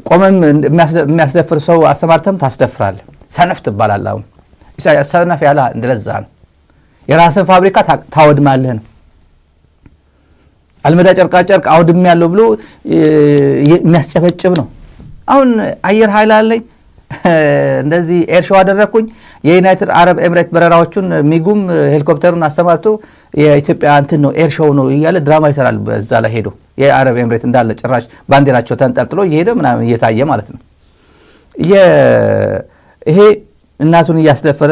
ቆመም የሚያስደፍር ሰው አሰማርተም ታስደፍራለህ። ሰነፍ ትባላለህ። አሁን ኢሳያስ ሰነፍ ያለ እንደለዛ ነው። የራስን ፋብሪካ ታወድማለህ ነው። አልመዳ ጨርቃ ጨርቅ አውድም ያለው ብሎ የሚያስጨበጭብ ነው። አሁን አየር ኃይል አለኝ፣ እንደዚህ air show አደረግኩኝ። የዩናይትድ አረብ ኤምሬት በረራዎቹን ሚጉም ሄሊኮፕተሩን አሰማርቶ የኢትዮጵያ እንትን ነው፣ air show ነው እያለ ድራማ ይሰራል። በዛ ላይ ሄዶ የአረብ ኤምሬት እንዳለ ጭራሽ ባንዲራቸው ተንጠልጥሎ እየሄደ ምናምን እየታየ ማለት ነው። ይሄ እናቱን እያስደፈረ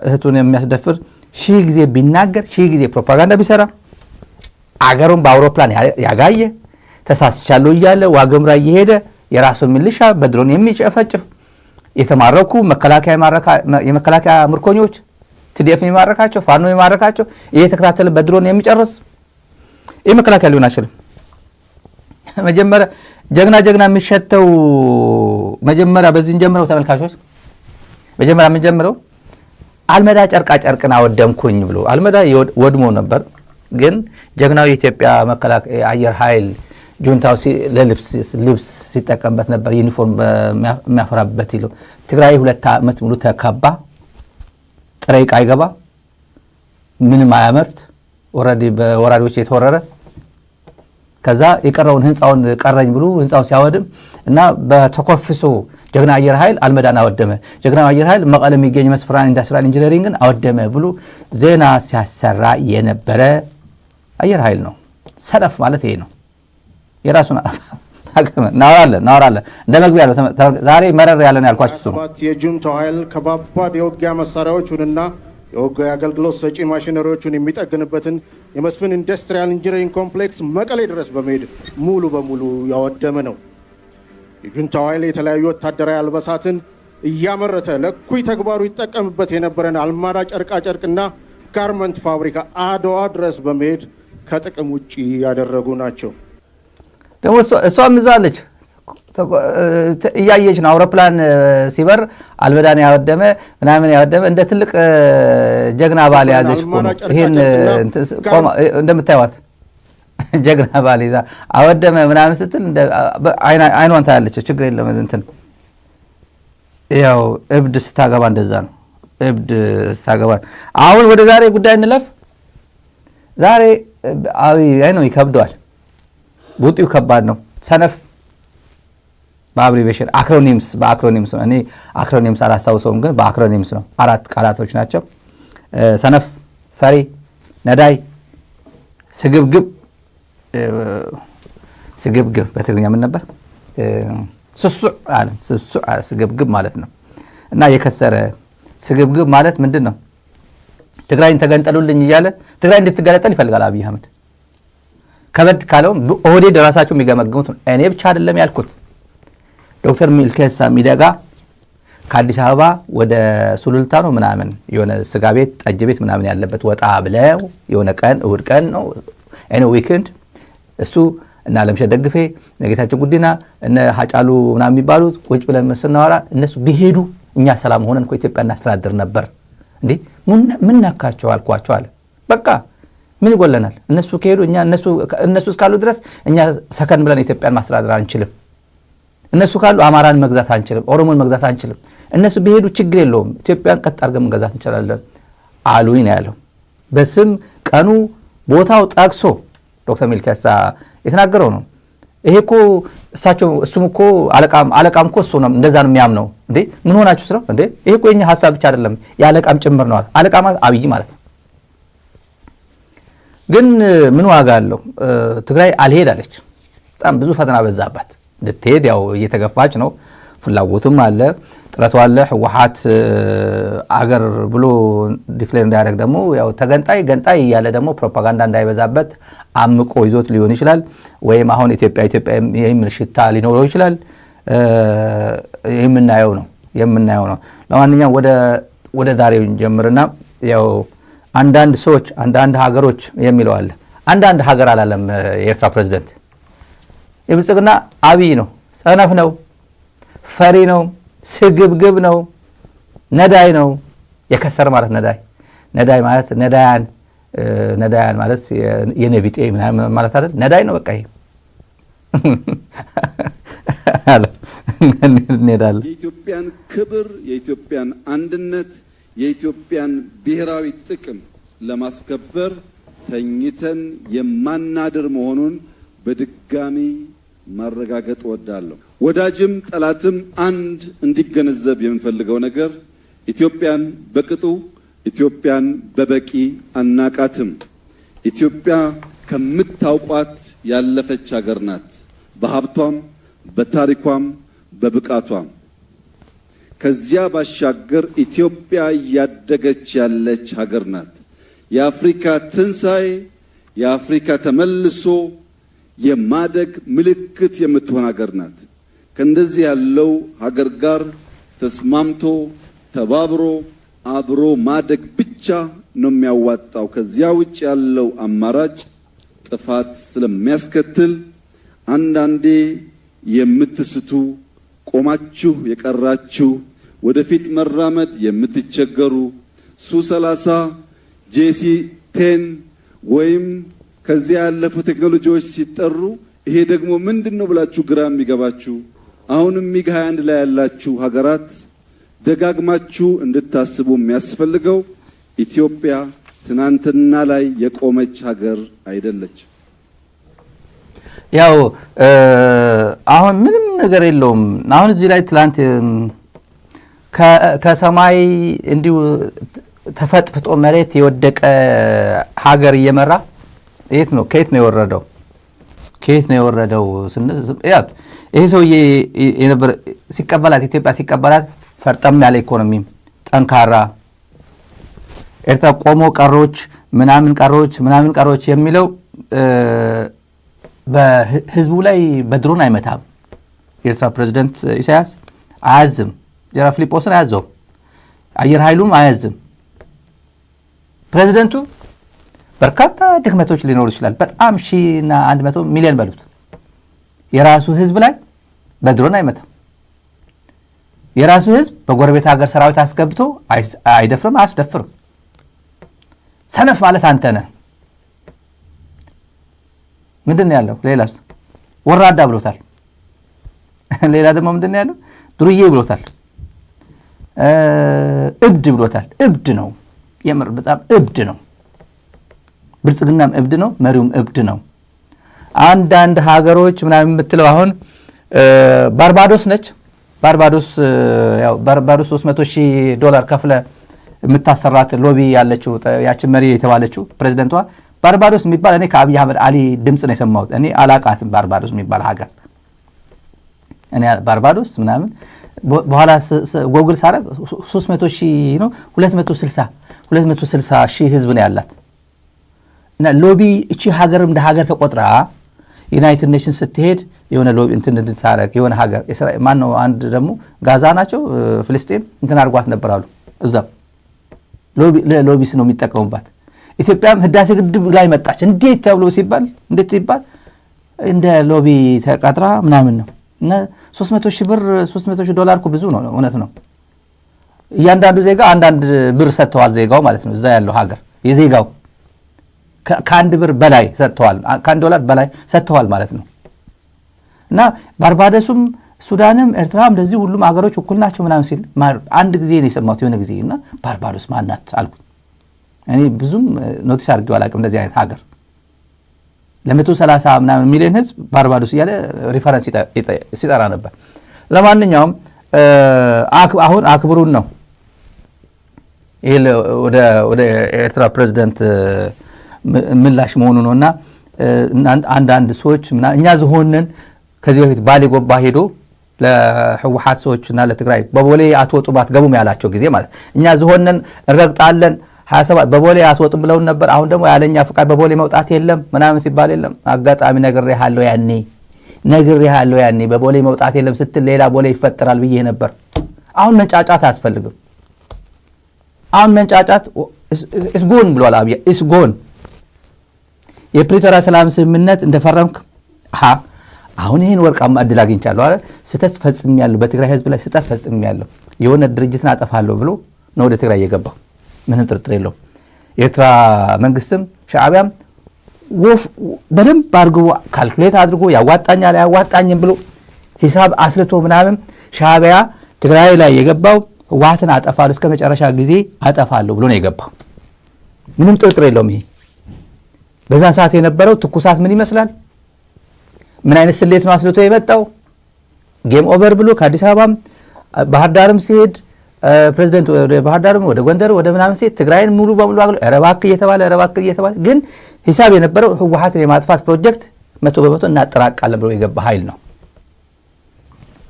እህቱን የሚያስደፍር፣ ሺህ ጊዜ ቢናገር፣ ሺህ ጊዜ ፕሮፓጋንዳ ቢሰራ፣ አገሩን በአውሮፕላን ያጋየ፣ ተሳስቻለሁ እያለ ዋግምራ እየሄደ የራሱን ሚሊሻ በድሮን የሚጨፈጭፍ፣ የተማረኩ የመከላከያ ምርኮኞች TDF የማረካቸው፣ ፋኖ የማረካቸው እየተከታተለ በድሮን የሚጨርስ ይህ መከላከያ ሊሆን አይችልም። መጀመሪያ ጀግና ጀግና የሚሸተው መጀመሪያ በዚህ እንጀምረው ተመልካቾች። መጀመሪያ የምንጀምረው አልመዳ ጨርቃ ጨርቅን አወደምኩኝ ብሎ፣ አልመዳ ወድሞ ነበር፣ ግን ጀግናው የኢትዮጵያ መከላከያ አየር ኃይል ጁንታው ለልብስ ልብስ ሲጠቀምበት ነበር፣ ዩኒፎርም የሚያፈራበት ይለው። ትግራይ 2 ዓመት ሙሉ ተከባ፣ ጥሬ ዕቃ አይገባ፣ ምንም አያመርት፣ already በወራሪዎች የተወረረ። ከዛ የቀረውን ህንፃውን ቀረኝ ብሎ ህንፃውን ሲያወድም እና በተኮፍሶ ጀግና አየር ኃይል አልመዳን አወደመ፣ ጀግና አየር ኃይል መቀለ የሚገኝ መስፍራን industrial engineering ን አወደመ ብሎ ዜና ሲያሰራ የነበረ አየር ኃይል ነው። ሰነፍ ማለት ይሄ ነው። የራሱን እናወራለን እናወራለን። እንደ መግቢያ ነው። ዛሬ መረር ያለ ነው ያልኳችሁ እሱ ነው። የጁንታው ኃይል ከባባድ የውጊያ መሳሪያዎቹንና የውጊያ አገልግሎት ሰጪ ማሽነሪዎቹን የሚጠግንበትን የመስፍን industrial engineering complex መቀሌ ድረስ በመሄድ ሙሉ በሙሉ ያወደመ ነው። የጁንታው ኃይል የተለያዩ ወታደራዊ አልባሳትን እያመረተ ለእኩይ ተግባሩ ይጠቀምበት የነበረን አልማዳ ጨርቃጨርቅና ጋርመንት ፋብሪካ አድዋ ድረስ በመሄድ ከጥቅም ውጭ ያደረጉ ናቸው። ደግሞ እሷም ይዛለች፣ እያየች ነው። አውሮፕላን ሲበር አልመዳን ያወደመ ምናምን ያወደመ እንደ ትልቅ ጀግና ባል የያዘች እኮ ነው። ይሄን እንደምታዩት ጀግና ባል ይዛ አወደመ ምናምን ስትል አይኗን ታያለች። ችግር የለም፣ እንትን ያው እብድ ስታገባ እንደዛ ነው። እብድ ስታገባ። አሁን ወደ ዛሬ ጉዳይ እንለፍ። ዛሬ አብይ ነው ይከብደዋል። ቡጢው ከባድ ነው። ሰነፍ በ abbreviation acronyms፣ በ acronyms ነው። እኔ acronyms አላስታውሰውም፣ ግን በ acronyms ነው። አራት ቃላቶች ናቸው። ሰነፍ፣ ፈሪ፣ ነዳይ፣ ስግብግብ። ስግብግብ በትግርኛ ምን ነበር? ስሱዕ አለ። ስሱዕ አለ። ስግብግብ ማለት ነው። እና የከሰረ ስግብግብ ማለት ምንድን ነው? ትግራይን ተገንጠሉልኝ እያለ ትግራይ እንድትገነጠል ይፈልጋል አብይ አህመድ። ከበድ ካለውም ኦህዴድ ራሳቸው የሚገመግሙት ነው። እኔ ብቻ አይደለም ያልኩት። ዶክተር ሚልኬሳ ሚደጋ ከአዲስ አበባ ወደ ሱሉልታ ነው ምናምን የሆነ ስጋ ቤት፣ ጠጅ ቤት ምናምን ያለበት ወጣ ብለው የሆነ ቀን፣ እሁድ ቀን ነው፣ weekend፣ እሱ እና አለምሸት ደግፌ፣ እነ ጌታቸው ጉዲና፣ እነ ሀጫሉ ምናምን የሚባሉት ቁጭ ብለን ስናወራ እነሱ ቢሄዱ እኛ ሰላም ሆነን እኮ ኢትዮጵያ እናስተዳድር ነበር። እንዴ ምን ነካቸው አልኳቸው አለ። በቃ ምን ይጎለናል? እነሱ ከሄዱ እኛ እነሱ እስካሉ ድረስ እኛ ሰከን ብለን ኢትዮጵያን ማስተዳደር አንችልም። እነሱ ካሉ አማራን መግዛት አንችልም፣ ኦሮሞን መግዛት አንችልም። እነሱ ቢሄዱ ችግር የለውም፣ ኢትዮጵያን ቀጥ አድርገን መግዛት እንችላለን አሉኝ ነው ያለው። በስም ቀኑ ቦታው ጠቅሶ ዶክተር ሚልኬሳ የተናገረው ነው። ይሄ እኮ እሳቸው እሱም እኮ አለቃም እኮ እሱ ነው፣ እንደዛ ነው የሚያምነው። እንዴ ምን ሆናችሁ ስለው፣ እንዴ ይሄ እኮ የኛ ሀሳብ ብቻ አይደለም፣ የአለቃም ጭምር ነው አለ። አለቃ ማለት አብይ ማለት ነው። ግን ምን ዋጋ አለው? ትግራይ አልሄድ አለች። በጣም ብዙ ፈተና በዛባት። እንድትሄድ ያው እየተገፋች ነው። ፍላጎቱም አለ፣ ጥረቱ አለ። ህወሓት አገር ብሎ declare እንዳያደርግ ደግሞ ያው ተገንጣይ ገንጣይ እያለ ደግሞ ፕሮፓጋንዳ እንዳይበዛበት አምቆ ይዞት ሊሆን ይችላል። ወይም አሁን ኢትዮጵያ ኢትዮጵያ የሚል ሽታ ሊኖረው ይችላል። የምናየው ነው የምናየው ነው። ለማንኛውም ወደ ዛሬው ጀምርና ያው አንዳንድ ሰዎች አንዳንድ ሀገሮች የሚለው አለ። አንዳንድ ሀገር አላለም የኤርትራ ፕሬዚደንት። የብልጽግና አብይ ነው፣ ሰነፍ ነው፣ ፈሪ ነው፣ ስግብግብ ነው፣ ነዳይ ነው። የከሰረ ማለት ነዳይ፣ ነዳይ ማለት ነዳያን፣ ነዳያን ማለት የነቢጤ ምናምን ማለት አይደል? ነዳይ ነው በቃ ይሄ። አለ። እንሄዳለን። የኢትዮጵያን ክብር፣ የኢትዮጵያን አንድነት፣ የኢትዮጵያን ብሔራዊ ጥቅም ለማስከበር ተኝተን የማናድር መሆኑን በድጋሚ ማረጋገጥ እወዳለሁ። ወዳጅም ጠላትም አንድ እንዲገነዘብ የምፈልገው ነገር ኢትዮጵያን በቅጡ፣ ኢትዮጵያን በበቂ አናቃትም። ኢትዮጵያ ከምታውቋት ያለፈች ሀገር ናት። በሀብቷም፣ በታሪኳም፣ በብቃቷም። ከዚያ ባሻገር ኢትዮጵያ እያደገች ያለች ሀገር ናት። የአፍሪካ ትንሣኤ፣ የአፍሪካ ተመልሶ የማደግ ምልክት የምትሆን ሀገር ናት። ከእንደዚህ ያለው ሀገር ጋር ተስማምቶ፣ ተባብሮ፣ አብሮ ማደግ ብቻ ነው የሚያዋጣው። ከዚያ ውጭ ያለው አማራጭ ጥፋት ስለሚያስከትል አንዳንዴ የምትስቱ፣ ቆማችሁ የቀራችሁ፣ ወደፊት መራመድ የምትቸገሩ፣ ሱ 30፣ JC 10 ወይም ከዚያ ያለፉ ቴክኖሎጂዎች ሲጠሩ ይሄ ደግሞ ምንድን ነው ብላችሁ ግራ የሚገባችሁ፣ አሁንም ሚግ 21 ላይ ያላችሁ ሀገራት ደጋግማችሁ እንድታስቡ የሚያስፈልገው ኢትዮጵያ ትናንትና ላይ የቆመች ሀገር አይደለች። ያው አሁን ምንም ነገር የለውም። አሁን እዚህ ላይ ትላንት ከሰማይ እንዲሁ ተፈጥፍጦ መሬት የወደቀ ሀገር እየመራ የት ነው፣ ከየት ነው የወረደው? ከየት ነው የወረደው ስንል ይሄ ሰውዬ የነበረ ሲቀበላት፣ ኢትዮጵያ ሲቀበላት ፈርጠም ያለ ኢኮኖሚ፣ ጠንካራ፣ ኤርትራ ቆሞ ቀሮች ምናምን ቀሮች ምናምን ቀሮች የሚለው በህዝቡ ላይ በድሮን አይመታም። የኤርትራ ፕሬዚደንት ኢሳያስ አያዝም። ጀነራል ፊሊጶስን አያዘውም። አየር ኃይሉም አያዝም። ፕሬዚደንቱ በርካታ ድክመቶች ሊኖሩ ይችላል። በጣም 1,100 ሚሊዮን በሉት። የራሱ ህዝብ ላይ በድሮን አይመታም። የራሱ ህዝብ በጎረቤት ሀገር ሰራዊት አስገብቶ አይደፍርም፣ አያስደፍርም። ሰነፍ ማለት አንተ ነህ። ምንድን ነው ያለው? ሌላስ? ወራዳ ብሎታል። ሌላ ደግሞ ምንድን ነው ያለው? ዱርዬ ብሎታል። እብድ ብሎታል። እብድ ነው፣ የምር በጣም እብድ ነው። ብልጽግናም እብድ ነው፣ መሪውም እብድ ነው። አንዳንድ ሀገሮች ምናምን የምትለው አሁን ባርባዶስ ነች። ባርባዶስ፣ ያው ባርባዶስ 300 ሺህ ዶላር ከፍለ የምታሰራት lobby ያለችው ያችን መሪ የተባለችው ፕሬዚደንቷ ባርባዶስ የሚባል እኔ ከአብይ አህመድ አሊ ድምፅ ነው የሰማሁት። እኔ አላቃትም ባርባዶስ የሚባል ሀገር። እኔ ባርባዶስ ምናምን በኋላ ጎግል ሳረግ 300 ሺህ ነው፣ 260 260 ሺህ ህዝብ ነው ያላት። እና lobby እቺ ሀገር እንደ ሀገር ተቆጥራ United Nations ስትሄድ የሆነ lobby እንትን እንድታረግ የሆነ ሀገር ማነው አንድ ደግሞ ጋዛ ናቸው፣ ፍልስጤም እንትን አድርጓት ነበር አሉ። እዛም lobbyist ነው የሚጠቀሙባት። ኢትዮጵያም ህዳሴ ግድብ ላይ መጣች። እንዴት ተብሎ ሲባል፣ እንዴት ሲባል እንደ lobby ተቀጥራ ምናምን ነው። እና 300 ሺህ ብር፣ 300 ሺህ ዶላር እኮ ብዙ ነው፣ እውነት ነው። እያንዳንዱ ዜጋ አንዳንድ ብር ሰጥተዋል፣ ዜጋው ማለት ነው። እዛ ያለው ሀገር የዜጋው ከ1 ብር በላይ ሰጥተዋል፣ ከ1 ዶላር በላይ ሰጥተዋል ማለት ነው። እና ባርባደሱም ሱዳንም ኤርትራም እንደዚህ ሁሉም ሀገሮች እኩል ናቸው ምናምን ሲል አንድ ጊዜ ነው የሰማሁት የሆነ ጊዜ። እና ባርባዶስ ማናት አልኩት። እኔ ብዙም notice አድርጌው አላውቅም እንደዚህ አይነት ሀገር። ለ130 ምናምን ሚሊዮን ህዝብ ባርባዶስ እያለ reference ሲጠራ ነበር። ለማንኛውም አሁን አክብሩን ነው። ይህ ወደ ኤርትራ ፕሬዚደንት ምላሽ መሆኑ ነው። እና አንዳንድ ሰዎች እኛ ዝሆንን ከዚህ በፊት ባሌ ጎባ ሄዶ ለህወሓት ሰዎች እና ለትግራይ በቦሌ አትወጡም አትገቡም ያላቸው ጊዜ ማለት እኛ ዝሆንን እንረግጣለን፣ 27 በቦሌ አትወጡም ብለውን ነበር። አሁን ደግሞ ያለኛ ፍቃድ በቦሌ መውጣት የለም ምናምን ሲባል የለም፣ አጋጣሚ ነግሬሃለሁ፣ ያኔ ነግሬሃለሁ፣ ያኔ በቦሌ መውጣት የለም ስትል ሌላ ቦሌ ይፈጠራል ብዬ ነበር። አሁን መንጫጫት አያስፈልግም። አሁን መንጫጫት is gone ብሏል አብይ፣ is gone። የፕሪቶሪያ ሰላም ስምምነት እንደፈረምክ አሁን ይህን ወርቃማ እድል አግኝቻለሁ አለ። ስህተት ፈጽሜያለሁ፣ በትግራይ ህዝብ ላይ ስህተት ፈጽሜያለሁ፣ የሆነ ድርጅትን አጠፋለሁ ብሎ ነው ወደ ትግራይ የገባው። ምንም ጥርጥር የለውም። የኤርትራ መንግስትም ሻዕቢያም ወፍ በደንብ አድርጎ calculate አድርጎ ያዋጣኛል አያዋጣኝም ብሎ ሂሳብ አስልቶ ምናምን ሻዕቢያ ትግራይ ላይ የገባው ህወሓትን አጠፋለሁ፣ እስከ መጨረሻ ጊዜ አጠፋለሁ ብሎ ነው የገባው። ምንም ጥርጥር የለውም። ይሄ በዛን ሰዓት የነበረው ትኩሳት ምን ይመስላል? ምን አይነት ስሌት ነው አስልቶ የመጣው? Game over ብሎ ከአዲስ አበባም ባህር ዳርም ሲሄድ፣ ፕሬዚደንት ወደ ባህር ዳርም ወደ ጎንደር ወደ ምናምን ሲሄድ፣ ትግራይን ሙሉ በሙሉ አግሎ ኧረ እባክህ እየተባለ፣ ኧረ እባክህ እየተባለ፣ ግን ሂሳብ የነበረው ህወሓትን የማጥፋት ፕሮጀክት 100% እናጠራቃለን ብሎ የገባ ኃይል ነው።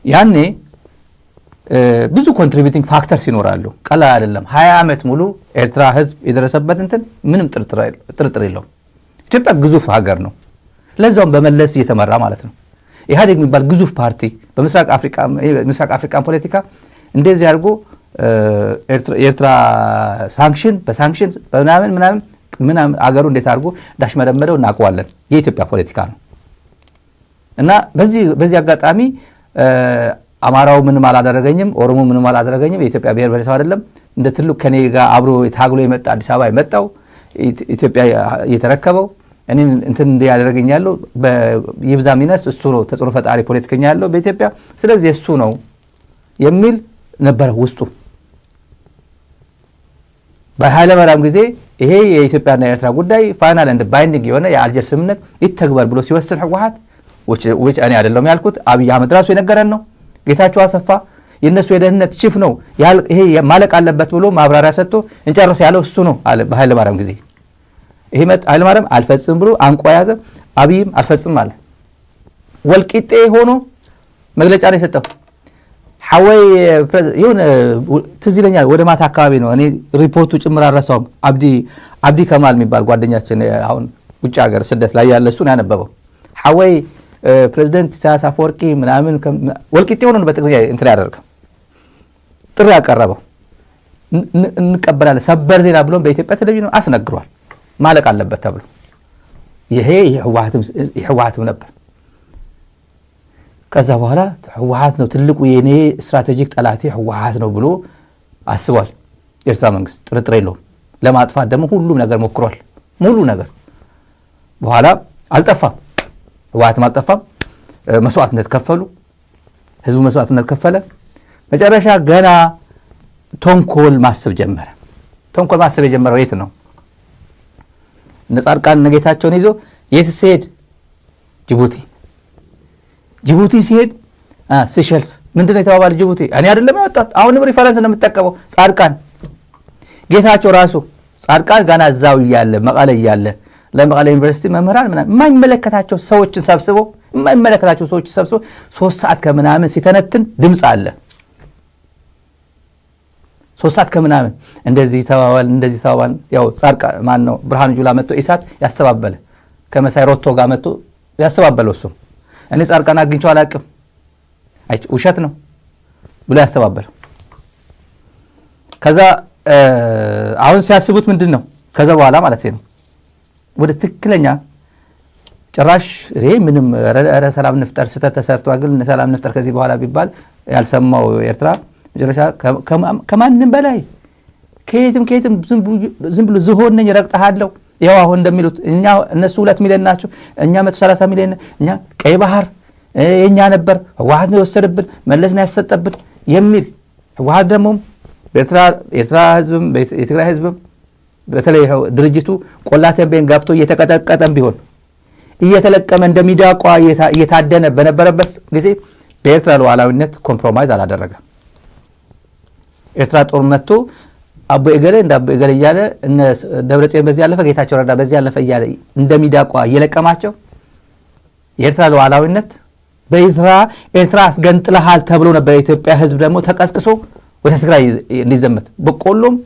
ያኔ ብዙ contributing factors ይኖራሉ። ቀላል አይደለም። 20 ዓመት ሙሉ ኤርትራ ህዝብ የደረሰበት እንትን ምንም ጥርጥር የለውም። ኢትዮጵያ ግዙፍ ሀገር ነው። ለዛውም በመለስ እየተመራ ማለት ነው። ኢህአዴግ የሚባል ግዙፍ ፓርቲ በምስራቅ አፍሪካን ፖለቲካ እንደዚህ አድርጎ የኤርትራ sanction በ sanction በምናምን ምናምን ምናምን አገሩ እንዴት አድርጎ እንዳሽመደመደው እናውቀዋለን። የኢትዮጵያ ፖለቲካ ነው። እና በዚህ አጋጣሚ አማራው ምንም አላደረገኝም፣ ኦሮሞ ምንም አላደረገኝም፣ የኢትዮጵያ ብሔር ብሔረሰብ አይደለም እንደ ትልቅ ከኔ ጋር አብሮ ታግሎ የመጣ፣ አዲስ አበባ የመጣው፣ ኢትዮጵያ እየተረከበው፣ እኔን እንትን እንዲያደረገኝ ያለው፣ ይብዛ ይነስ እሱ ነው ተጽዕኖ ፈጣሪ ፖለቲከኛ ያለው በኢትዮጵያ፣ ስለዚህ እሱ ነው የሚል ነበረ ውስጡ። በኃይለማርያም ጊዜ ይሄ የኢትዮጵያና የኤርትራ ጉዳይ final and binding የሆነ የአልጀር ስምምነት ይተግበር ብሎ ሲወስን ህወሓት፣ እኔ አይደለም ያልኩት፣ አብይ አህመድ ራሱ የነገረን ነው። ጌታቸው አሰፋ የእነሱ የደህንነት chief ነው። ይሄ ማለቅ አለበት ብሎ ማብራሪያ ሰጥቶ እንጨርስ ያለው እሱ ነው አለ በኃይለማርያም ጊዜ። ይሄ ኃይለማርያም አልፈጽም ብሎ አንቆ ያዘ። አብይም አልፈጽም አለ። ወልቂጤ ሆኖ መግለጫ ነው የሰጠው። ሐወይ የሆነ ትዝ ይለኛል፣ ወደ ማታ አካባቢ ነው። እኔ ሪፖርቱ ጭምር አልረሳውም። አብዲ ከማል የሚባል ጓደኛችን አሁን ውጭ ሀገር ስደት ላይ ያለ እሱን ያነበበው። ሓወይ ፕሬዚደንት ኢሳያስ አፈወርቂ ምናምን ወልቂጤ ሆኖ በትግርኛ እንትን ያደርገው፣ ጥሪ ያቀረበው፣ እንቀበላለን ሰበር ዜና ብሎም በኢትዮጵያ ቴሌቪዥን አስነግሯል። ማለቅ አለበት ተብሎ ይሄ የህወሓትም ነበር። ከዛ በኋላ ህወሓት ነው ትልቁ የኔ strategic ጠላቴ ህወሓት ነው ብሎ አስቧል። የኤርትራ መንግስት ጥርጥር የለውም። ለማጥፋት ደግሞ ሁሉም ነገር ሞክሯል። ሙሉ ነገር በኋላ አልጠፋም፣ ህወሓትም አልጠፋም። መስዋዕትነት ከፈሉ፣ ህዝቡ መስዋዕትነት ከፈለ። መጨረሻ ገና ተንኮል ማሰብ ጀመረ። ተንኮል ማሰብ የጀመረው የት ነው? እነ ጻድቃን እነ ጌታቸውን ይዞ የት ሲሄድ? ጅቡቲ። ጅቡቲ ሲሄድ ሲሸልስ ምንድን ነው የተባባለ? ጅቡቲ እኔ አይደለም ያወጣት፣ አሁንም reference ነው የምጠቀመው። ጻድቃን ጌታቸው ራሱ፣ ጻድቃን ገና እዛው እያለ፣ መቀለ እያለ፣ ለመቀለ ዩኒቨርሲቲ መምህራን ምናምን የማይመለከታቸው ሰዎችን ሰብስቦ 3 ሰዓት ከምናምን ሲተነትን ድምፅ አለ። 3 ሰዓት ከምናምን እንደዚህ ተባባል፣ እንደዚህ ተባባል። ያው ጻድቃን ማን ነው ብርሃኑ ጁላ መጥቶ ኢሳት ያስተባበለ፣ ከመሳይ ሮቶ ጋር መጥቶ ያስተባበለው እሱ፣ እኔ ጻድቃን አግኝቼው አላውቅም፣ ውሸት ነው ብሎ ያስተባበለው። ከዛ አሁን ሲያስቡት ምንድን ነው፣ ከዛ በኋላ ማለት ነው ወደ ትክክለኛ ጭራሽ ይሄ ምንም ኧረ ሰላም እንፍጠር፣ ስህተት ተሰርቷል፣ ግን ሰላም እንፍጠር ከዚህ በኋላ ቢባል ያልሰማው ኤርትራ መጨረሻ ከማንም በላይ ከየትም ከየትም ዝም ብሎ ዝሆን ነኝ ረግጠሃለሁ። ይኸው አሁን እንደሚሉት እኛ እነሱ 2 ሚሊዮን ናቸው፣ እኛ 130 ሚሊዮን። እኛ ቀይ ባህር የእኛ ነበር፣ ህወሓት ነው የወሰደብን፣ መለስ ነው ያሰጠብን የሚል። ህወሓት ደግሞ ኤርትራ ህዝብም የትግራይ ህዝብም በተለይ ድርጅቱ ቆላ ተንቤን ገብቶ እየተቀጠቀጠም ቢሆን፣ እየተለቀመ እንደሚዳቋ እየታደነ በነበረበት ጊዜ በኤርትራ ሉዓላዊነት compromise አላደረገም። ኤርትራ ጦር መጥቶ አቦ ኤገሌ እንደ አቦ ኤገሌ እያለ፣ እነ ደብረጽዮን በዚህ ያለፈ፣ ጌታቸው ረዳ በዚህ ያለፈ እያለ እንደሚዳቋ እየለቀማቸው፣ የኤርትራ ሉዓላዊነት በኤርትራ ኤርትራ አስገንጥለሃል ተብሎ ነበር። የኢትዮጵያ ህዝብ ደግሞ ተቀስቅሶ ወደ ትግራይ እንዲዘመት በቆሎም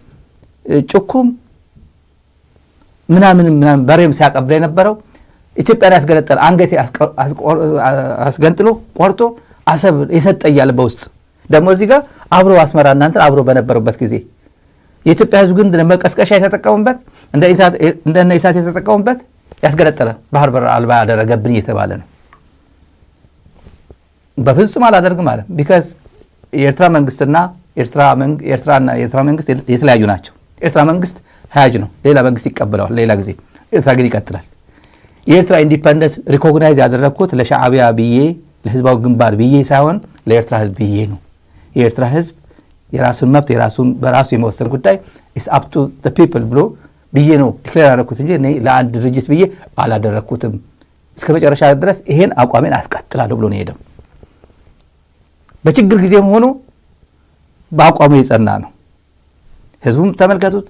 ጭኩም ምናምን ምናምን በሬም ሲያቀብል የነበረው ኢትዮጵያን ያስገነጠለ፣ አንገቴ አስገንጥሎ ቆርጦ አሰብ የሰጠ እያለ፣ በውስጥ ደግሞ እዚህ ጋር አብሮ አስመራ እናንተ አብሮ በነበሩበት ጊዜ የኢትዮጵያ ህዝብ ግን መቀስቀሻ የተጠቀሙበት፣ እንደ ኢሳት የተጠቀሙበት፣ ያስገነጠለ፣ ባህር በር አልባ ያደረገብን እየተባለ ነው። በፍጹም አላደርግም አለ። Because የኤርትራ መንግስትና ኤርትራና የኤርትራ መንግስት የተለያዩ ናቸው። ኤርትራ መንግስት ሀያጅ ነው፣ ሌላ መንግስት ይቀበለዋል ሌላ ጊዜ። ኤርትራ ግን ይቀጥላል። የኤርትራ independence recognize ያደረግኩት ለሻዕቢያ ብዬ ለህዝባዊ ግንባር ብዬ ሳይሆን ለኤርትራ ህዝብ ብዬ ነው። የኤርትራ ህዝብ የራሱን መብት የራሱን በራሱ የመወሰን ጉዳይ is up to the people ብሎ ብዬ ነው declare ያደረኩት እንጂ እኔ ለአንድ ድርጅት ብዬ አላደረግኩትም። እስከ መጨረሻ ድረስ ይሄን አቋሜን አስቀጥላለሁ ብሎ ነው የሄደው። በችግር ጊዜም ሆኖ በአቋሙ የጸና ነው። ህዝቡም ተመልከቱት፣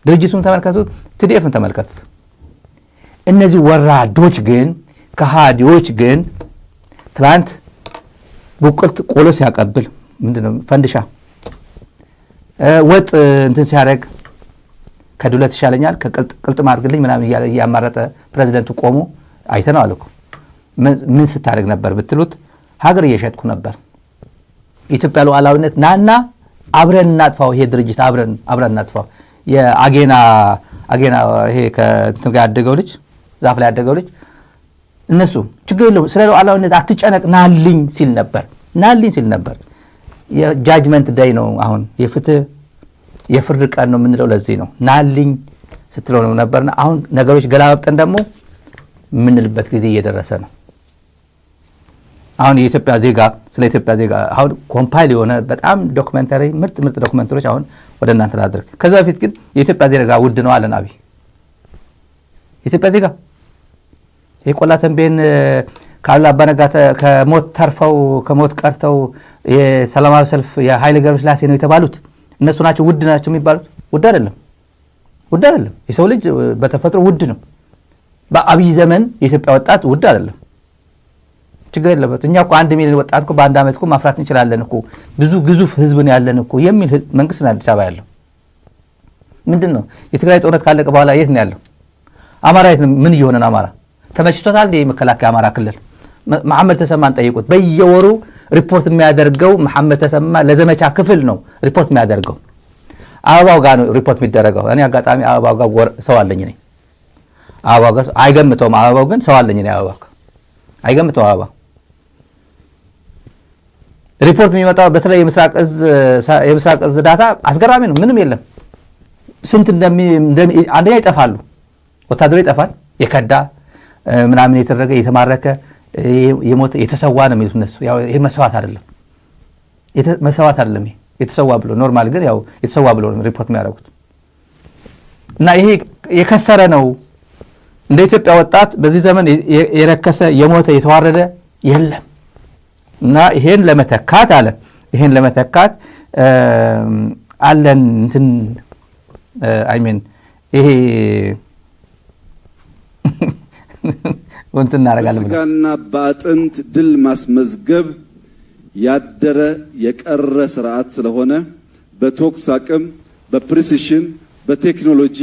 ድርጅቱም ተመልከቱት፣ TDF ን ተመልከቱት። እነዚህ ወራዶች ግን፣ ከሃዲዎች ግን ትላንት ቡቅልት ቆሎ ሲያቀብል፣ ምንድነው፣ ፈንድሻ ወጥ እንትን ሲያደርግ፣ ከዱለት ይሻለኛል ከቅልጥም አድርግልኝ ምናምን እያለ እያማረጠ ፕሬዚደንቱ ቆሞ አይተነዋል እኮ። ምን ስታደርግ ነበር ብትሉት ሀገር እየሸጥኩ ነበር። የኢትዮጵያ ሉዓላዊነት ናና አብረን እናጥፋው፣ ይሄ ድርጅት አብረን እናጥፋው። የአጌና አጌና ይሄ ከእንትን ጋር ያደገው ልጅ፣ ዛፍ ላይ ያደገው ልጅ፣ እነሱ ችግር የለውም፣ ስለ ሉዓላዊነት አትጨነቅ፣ ናልኝ ሲል ነበር፣ ናልኝ ሲል ነበር። የ judgment day ነው አሁን፣ የፍትህ የፍርድ ቀን ነው የምንለው ለዚህ ነው። ናልኝ ስትለው ነው ነበርና አሁን ነገሮች ገላበጥን ደግሞ የምንልበት ጊዜ እየደረሰ ነው። አሁን የኢትዮጵያ ዜጋ፣ ስለ ኢትዮጵያ ዜጋ አሁን compile የሆነ በጣም documentary፣ ምርጥ ምርጥ documentary ዎች አሁን ወደ እናንተ ላድርግ። ከዛ በፊት ግን የኢትዮጵያ ዜጋ ውድ ነው አለን አብይ። የኢትዮጵያ ዜጋ የቆላ ተንቤን ከአሉላ አባነጋ ከሞት ተርፈው፣ ከሞት ቀርተው የሰላማዊ ሰልፍ የኃይሌ ገብረስላሴ ነው የተባሉት እነሱ ናቸው ውድ ናቸው የሚባሉት። ውድ አይደለም፣ ውድ አይደለም። የሰው ልጅ በተፈጥሮ ውድ ነው። በአብይ ዘመን የኢትዮጵያ ወጣት ውድ አይደለም። ችግር የለበት። እኛ እኮ 1 ሚሊዮን ወጣት እኮ በአንድ ዓመት እኮ ማፍራት እንችላለን እኮ፣ ብዙ ግዙፍ ህዝብ ነው ያለን እኮ የሚል መንግስት ነው አዲስ አበባ ያለው። ምንድን ነው፣ የትግራይ ጦርነት ካለቀ በኋላ የት ነው ያለው? አማራ የት ነው? ምን እየሆነ ነው? አማራ ተመችቶታል? የመከላከያ አማራ ክልል መሐመድ ተሰማን ጠይቁት። በየወሩ ሪፖርት የሚያደርገው መሐመድ ተሰማ ለዘመቻ ክፍል ነው ሪፖርት የሚያደርገው። አበባው ጋር ነው ሪፖርት የሚደረገው። እኔ አጋጣሚ አበባው ጋር ሰው አለኝ ነኝ። አበባው ጋር አይገምተውም። አበባው ግን ሰው አለኝ ነኝ። አበባው ጋር አይገምተውም። አበባው ሪፖርት የሚመጣው በተለይ የምስራቅ እዝ data አስገራሚ ነው። ምንም የለም። ስንት አንደኛ ይጠፋሉ፣ ወታደሩ ይጠፋል። የከዳ ምናምን የተደረገ፣ የተማረከ፣ የሞተ፣ የተሰዋ ነው የሚሉት እነሱ። ያው ይሄ መሰዋት አይደለም፣ መሰዋት አይደለም፣ ይሄ የተሰዋ ብሎ normal፣ ግን ያው የተሰዋ ብሎ ነው ሪፖርት የሚያደርጉት እና ይሄ የከሰረ ነው። እንደ ኢትዮጵያ ወጣት በዚህ ዘመን የረከሰ፣ የሞተ፣ የተዋረደ የለም። እና ይሄን ለመተካት አለ፣ ይሄን ለመተካት አለን እንትን፣ I mean ይሄ እንትን እናደርጋለን። በስጋና በአጥንት ድል ማስመዝገብ ያደረ የቀረ ስርዓት ስለሆነ በተኩስ አቅም፣ በ precision፣ በቴክኖሎጂ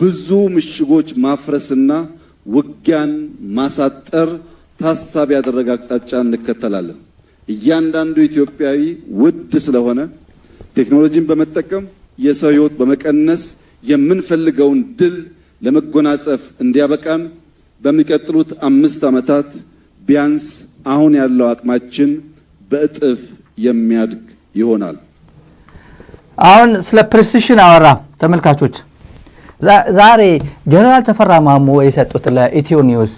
ብዙ ምሽጎች ማፍረስና ውጊያን ማሳጠር ታሳቢ ያደረገ አቅጣጫ እንከተላለን። እያንዳንዱ ኢትዮጵያዊ ውድ ስለሆነ ቴክኖሎጂን በመጠቀም የሰው ሕይወት በመቀነስ የምንፈልገውን ድል ለመጎናጸፍ እንዲያበቃን በሚቀጥሉት 5 ዓመታት ቢያንስ አሁን ያለው አቅማችን በእጥፍ የሚያድግ ይሆናል። አሁን ስለ precision አወራ። ተመልካቾች፣ ዛሬ ጀነራል ተፈራ ማሞ የሰጡት ለኢትዮ ኒውስ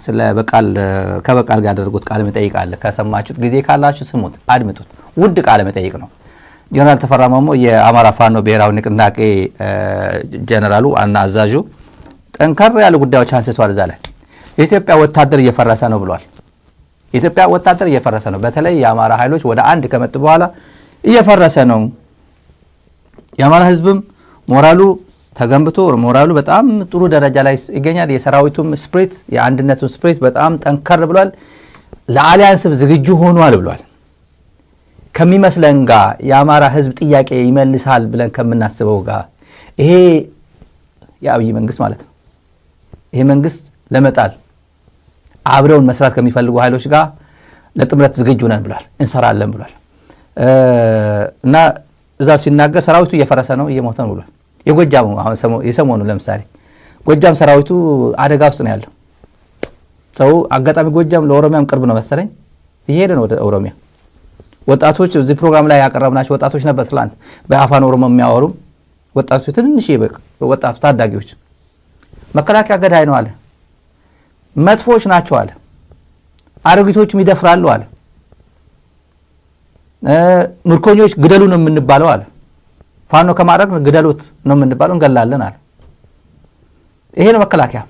ከበቃል ጋር ያደረጉት ቃለ መጠይቅ አለ። ከሰማችሁት፣ ጊዜ ካላችሁ ስሙት፣ አድምጡት። ውድ ቃለ መጠይቅ ነው። ጀነራል ተፈራ ማሞ የአማራ ፋኖ ብሔራዊ ንቅናቄ ጀነራሉ እና አዛዡ ጠንከር ያሉ ጉዳዮች አንስቷል። እዛ ላይ የኢትዮጵያ ወታደር እየፈረሰ ነው ብሏል። የኢትዮጵያ ወታደር እየፈረሰ ነው። በተለይ የአማራ ኃይሎች ወደ አንድ ከመጡ በኋላ እየፈረሰ ነው። የአማራ ሕዝብም ሞራሉ ተገንብቶ ሞራሉ በጣም ጥሩ ደረጃ ላይ ይገኛል። የሰራዊቱም spirit፣ የአንድነቱ spirit በጣም ጠንከር ብሏል። ለ alliance ም ዝግጁ ሆኗል ብሏል። ከሚመስለን ጋር፣ የአማራ ሕዝብ ጥያቄ ይመልሳል ብለን ከምናስበው ጋር፣ ይሄ የአብይ መንግስት ማለት ነው። ይሄ መንግስት ለመጣል አብረውን መስራት ከሚፈልጉ ኃይሎች ጋር ለጥምረት ዝግጁ ነን ብሏል። እንሰራለን ብሏል። እና እዛ ሲናገር ሰራዊቱ እየፈረሰ ነው፣ እየሞተ ነው ብሏል። የጎጃሙ አሁን የሰሞኑ ለምሳሌ ጎጃም ሰራዊቱ አደጋ ውስጥ ነው ያለው። ሰው አጋጣሚ ጎጃም ለኦሮሚያም ቅርብ ነው መሰለኝ፣ እየሄደ ነው ወደ ኦሮሚያ። ወጣቶች እዚህ ፕሮግራም ላይ ያቀረብናቸው ወጣቶች ነበር። ትላንት በአፋን ኦሮሞ የሚያወሩ ወጣቶች፣ ትንንሽ ወጣቱ ታዳጊዎች መከላከያ ገዳይ ነው አለ፣ መጥፎች ናቸው አለ፣ አሮጊቶችም ይደፍራሉ አለ። ምርኮኞች ግደሉ ነው የምንባለው አለ። ፋኖ ከማድረግ ግደሉት ነው የምንባለው፣ እንገላለን አለ። ይሄ ነው መከላከያ።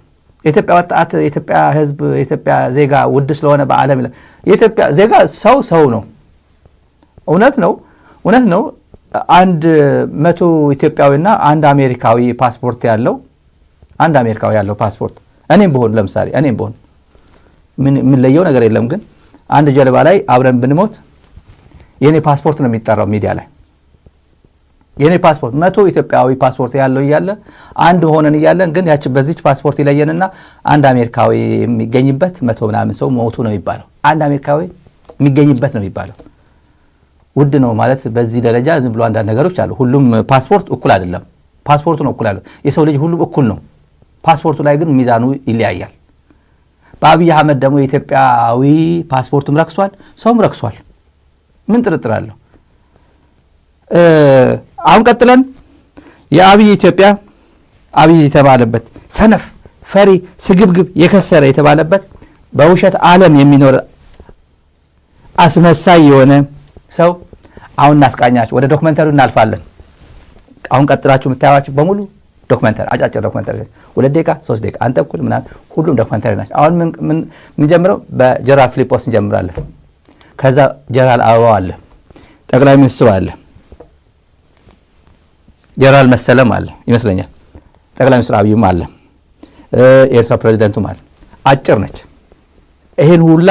የኢትዮጵያ ወጣት፣ የኢትዮጵያ ሕዝብ፣ የኢትዮጵያ ዜጋ ውድ ስለሆነ በዓለም የኢትዮጵያ ዜጋ ሰው ሰው ነው። እውነት ነው፣ እውነት ነው። 100 ኢትዮጵያዊና አንድ አሜሪካዊ ፓስፖርት ያለው፣ አንድ አሜሪካዊ ያለው ፓስፖርት፣ እኔም ብሆን፣ ለምሳሌ እኔም ብሆን ምን የምንለየው ነገር የለም። ግን አንድ ጀልባ ላይ አብረን ብንሞት የኔ ፓስፖርት ነው የሚጠራው ሚዲያ ላይ። የኔ ፓስፖርት፣ 100 ኢትዮጵያዊ ፓስፖርት ያለው እያለ፣ አንድ ሆነን እያለን ግን ያቺ በዚች ፓስፖርት ይለየንና አንድ አሜሪካዊ የሚገኝበት 100 ምናምን ሰው ሞቱ ነው የሚባለው። አንድ አሜሪካዊ የሚገኝበት ነው የሚባለው። ውድ ነው ማለት በዚህ ደረጃ ዝም ብሎ አንዳንድ ነገሮች አሉ። ሁሉም ፓስፖርት እኩል አይደለም። ፓስፖርቱ ነው እኩል ያለው። የሰው ልጅ ሁሉም እኩል ነው። ፓስፖርቱ ላይ ግን ሚዛኑ ይለያያል። በአብይ አህመድ ደግሞ የኢትዮጵያዊ ፓስፖርቱም ረክሷል፣ ሰውም ረክሷል። ምን ጥርጥር አለው? አሁን ቀጥለን የአብይ ኢትዮጵያ፣ አብይ የተባለበት ሰነፍ፣ ፈሪ፣ ስግብግብ፣ የከሰረ የተባለበት፣ በውሸት ዓለም የሚኖር አስመሳይ የሆነ ሰው አሁን እናስቃኛችሁ። ወደ documentary ው እናልፋለን። አሁን ቀጥላችሁ የምታዩዋቸው በሙሉ documentary፣ አጫጭር documentary፣ 2 ደቂቃ፣ 3 ደቂቃ፣ አንድ ተኩል ምናምን፣ ሁሉም documentary ናቸው። አሁን የምንጀምረው በጀነራል ፊሊጶስ እንጀምራለን። ከዛ ጀነራል አበባው አለ፣ ጠቅላይ ሚኒስትሩ አለ፣ ጀነራል መሰለም አለ ይመስለኛል፣ ጠቅላይ ሚኒስትር አብይም አለ፣ የኤርትራ ፕሬዚደንቱም አለ። አጭር ነች። ይህን ሁላ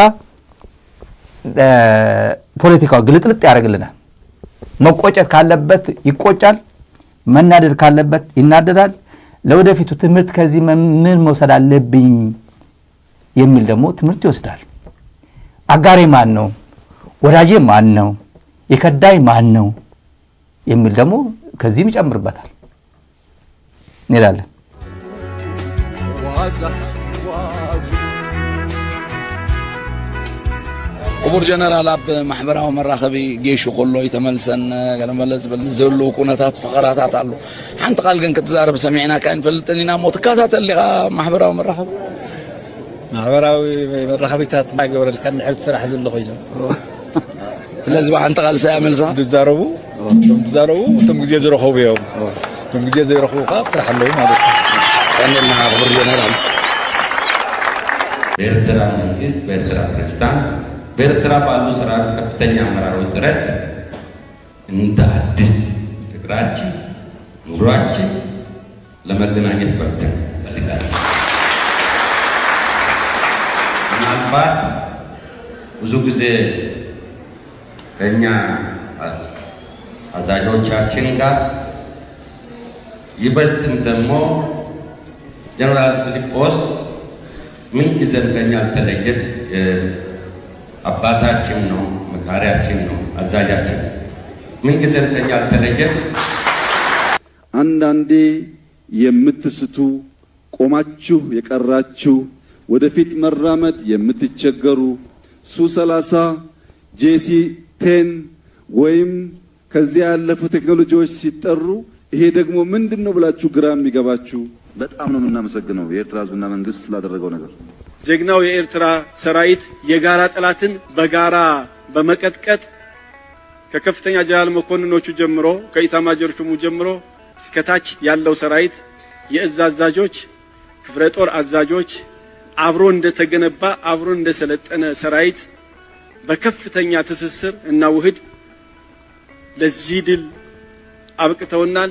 ፖለቲካው ግልጥልጥ ያደርግልናል። መቆጨት ካለበት ይቆጫል፣ መናደድ ካለበት ይናደዳል። ለወደፊቱ ትምህርት ከዚህ ምን መውሰድ አለብኝ የሚል ደግሞ ትምህርት ይወስዳል። አጋሬ ማን ነው? ወዳጄ ማን ነው? የከዳኝ ማን ነው? የሚል ደግሞ ከዚህም ይጨምርበታል። እንሄዳለን። ክቡር ጀነራል፣ ኣብ ማሕበራዊ መራኸቢ ጌሹ ከሎ ይተመልሰን ገለመለ ዝብል ዝህልው ኩነታት ፈኸራታት ኣሎ። ሓንቲ ቃል ግን ክትዛረብ ሰሚዕና ካ ንፈልጥን ኢና። እሞ ትከታተል ዲኻ ማሕበራዊ መራኸቢ? ማሕበራዊ መራኸቢታት ገብረልካ ንድሕሪ ስራሕ ዘሎ ኮይኑ። ስለዚ ብሓንቲ ቃል ሳያ መልሳ። ዝዛረቡ፣ እቶም ዝዛረቡ እቶም ግዜ ዝረኸቡ እዮም። እቶም ግዜ ዘይረኽቡ ከዓ ስራሕ ኣለዉ ማለት እዩ። ቀኒልና ክቡር ጀነራል። በኤርትራ መንግስት፣ በኤርትራ ፕሬዝዳንት፣ በኤርትራ ባሉ ሰራዊት ከፍተኛ አመራሮች ጥረት እንደ አዲስ ፍቅራችን፣ ኑሯችን ለመገናኘት በቅተን ፈልጋለሁ። ምናልባት ብዙ ጊዜ ከእኛ አዛዦቻችን ጋር፣ ይበልጥም ደግሞ ጀነራል ፊሊጶስ ምን ጊዜም ከኛ አልተለየን። አባታችን ነው፣ መካሪያችን ነው፣ አዛዣችን ምን ጊዜም ከኛ አልተለየን። አንዳንዴ የምትስቱ፣ ቆማችሁ የቀራችሁ፣ ወደፊት መራመድ የምትቸገሩ፣ ሱ 30፣ JC 10 ወይም ከዚያ ያለፉ ቴክኖሎጂዎች ሲጠሩ ይሄ ደግሞ ምንድን ነው ብላችሁ ግራ የሚገባችሁ፣ በጣም ነው የምናመሰግነው የኤርትራ ሕዝብና መንግስት ስላደረገው ነገር። ጀግናው የኤርትራ ሰራዊት የጋራ ጠላትን በጋራ በመቀጥቀጥ ከከፍተኛ ጀነራል መኮንኖቹ ጀምሮ፣ ከኢታማጆር ሹሙ ጀምሮ እስከ ታች ያለው ሰራዊት፣ የእዝ አዛዦች፣ ክፍለ ጦር አዛዦች አብሮ እንደተገነባ፣ አብሮ እንደሰለጠነ ሰራዊት በከፍተኛ ትስስር እና ውህድ ለዚህ ድል አብቅተውናል።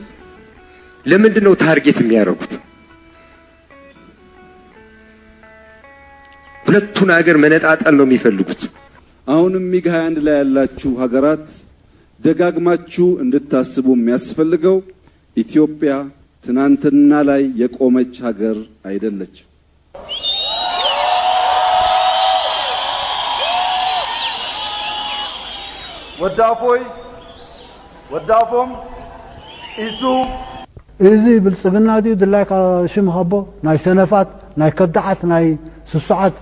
ለምንድን ነው target የሚያደርጉት? ሁለቱን ሀገር መነጣጠል ነው የሚፈልጉት። አሁንም ሚግ 21 ላይ ያላችሁ ሀገራት ደጋግማችሁ እንድታስቡ የሚያስፈልገው ኢትዮጵያ ትናንትና ላይ የቆመች ሀገር አይደለችም። ወዳፎይ ወዳፎም ኢሱ። እዚ ብልፅግና ድዩ ድላይካ ሽም ሃቦ፣ ናይ ሰነፋት፣ ናይ ከዳዓት፣ ናይ ስሱዓት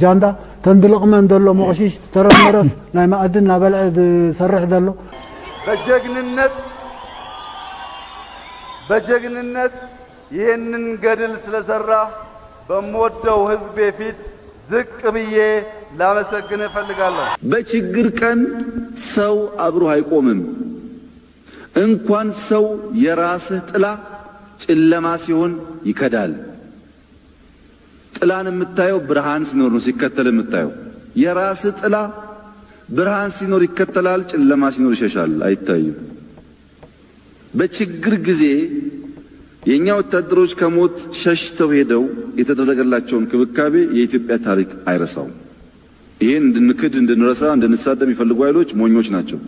ጃንዳ ተንድልቕመን ዘሎ ሞቕሽሽ ተረፍ መረፍ ናይ ማእድን እናበልዐ ዝሰርሕ ዘሎ። በጀግንነት በጀግንነት ይህንን ገድል ስለሰራ በምወደው ሕዝቤ ፊት ዝቅ ብዬ ላመሰግን እፈልጋለሁ። በችግር ቀን ሰው አብሮህ አይቆምም። እንኳን ሰው የራስህ ጥላ ጨለማ ሲሆን ይከዳል። ጥላን የምታየው ብርሃን ሲኖር ነው፣ ሲከተል የምታየው የራስህ ጥላ ብርሃን ሲኖር ይከተላል፣ ጨለማ ሲኖር ይሸሻል፣ አይታይም። በችግር ጊዜ የኛ ወታደሮች ከሞት ሸሽተው ሄደው የተደረገላቸውን ክብካቤ የኢትዮጵያ ታሪክ አይረሳውም። ይሄን እንድንክድ፣ እንድንረሳ፣ እንድንሳደብ የሚፈልጉ ኃይሎች ሞኞች ናቸው።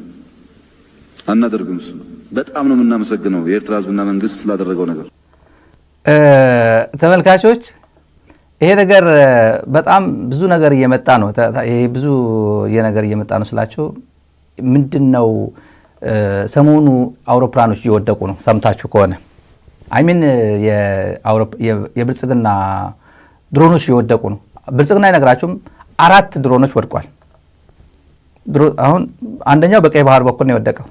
አናደርግም። እሱ በጣም ነው የምናመሰግነው የኤርትራ ሕዝብና መንግስት ስላደረገው ነገር። ተመልካቾች፣ ይሄ ነገር በጣም ብዙ ነገር እየመጣ ነው። ይሄ ብዙ ነገር እየመጣ ነው ስላችሁ ምንድን ነው? ሰሞኑ አውሮፕላኖች እየወደቁ ነው። ሰምታችሁ ከሆነ፣ I mean የብልጽግና ድሮኖች እየወደቁ ነው። ብልጽግና አይነግራችሁም። አራት ድሮኖች ወድቋል። አሁን አንደኛው በቀይ ባህር በኩል ነው የወደቀው።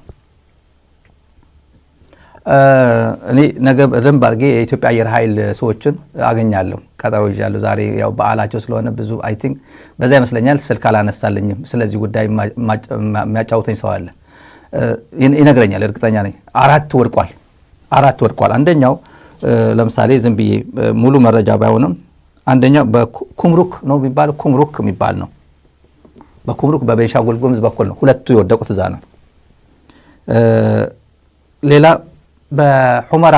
እኔ ነገ በደንብ አድርጌ የኢትዮጵያ አየር ኃይል ሰዎችን አገኛለሁ። ቀጠሮ ይዣለሁ። ዛሬ ያው በዓላቸው ስለሆነ ብዙ I think በዛ ይመስለኛል ስልክ አላነሳልኝም። ስለዚህ ጉዳይ የሚያጫውተኝ ሰው አለ፣ ይነግረኛል። እርግጠኛ ነኝ። አራት ወድቋል። አራት ወድቋል። አንደኛው ለምሳሌ ዝም ብዬ ሙሉ መረጃ ባይሆንም አንደኛው በኩምሩክ ነው የሚባለው፣ ኩምሩክ የሚባል ነው። በኩምሩክ በቤንሻንጉል ጉሙዝ በኩል ነው። ሁለቱ የወደቁት እዛ ነው። ሌላ በሑመራ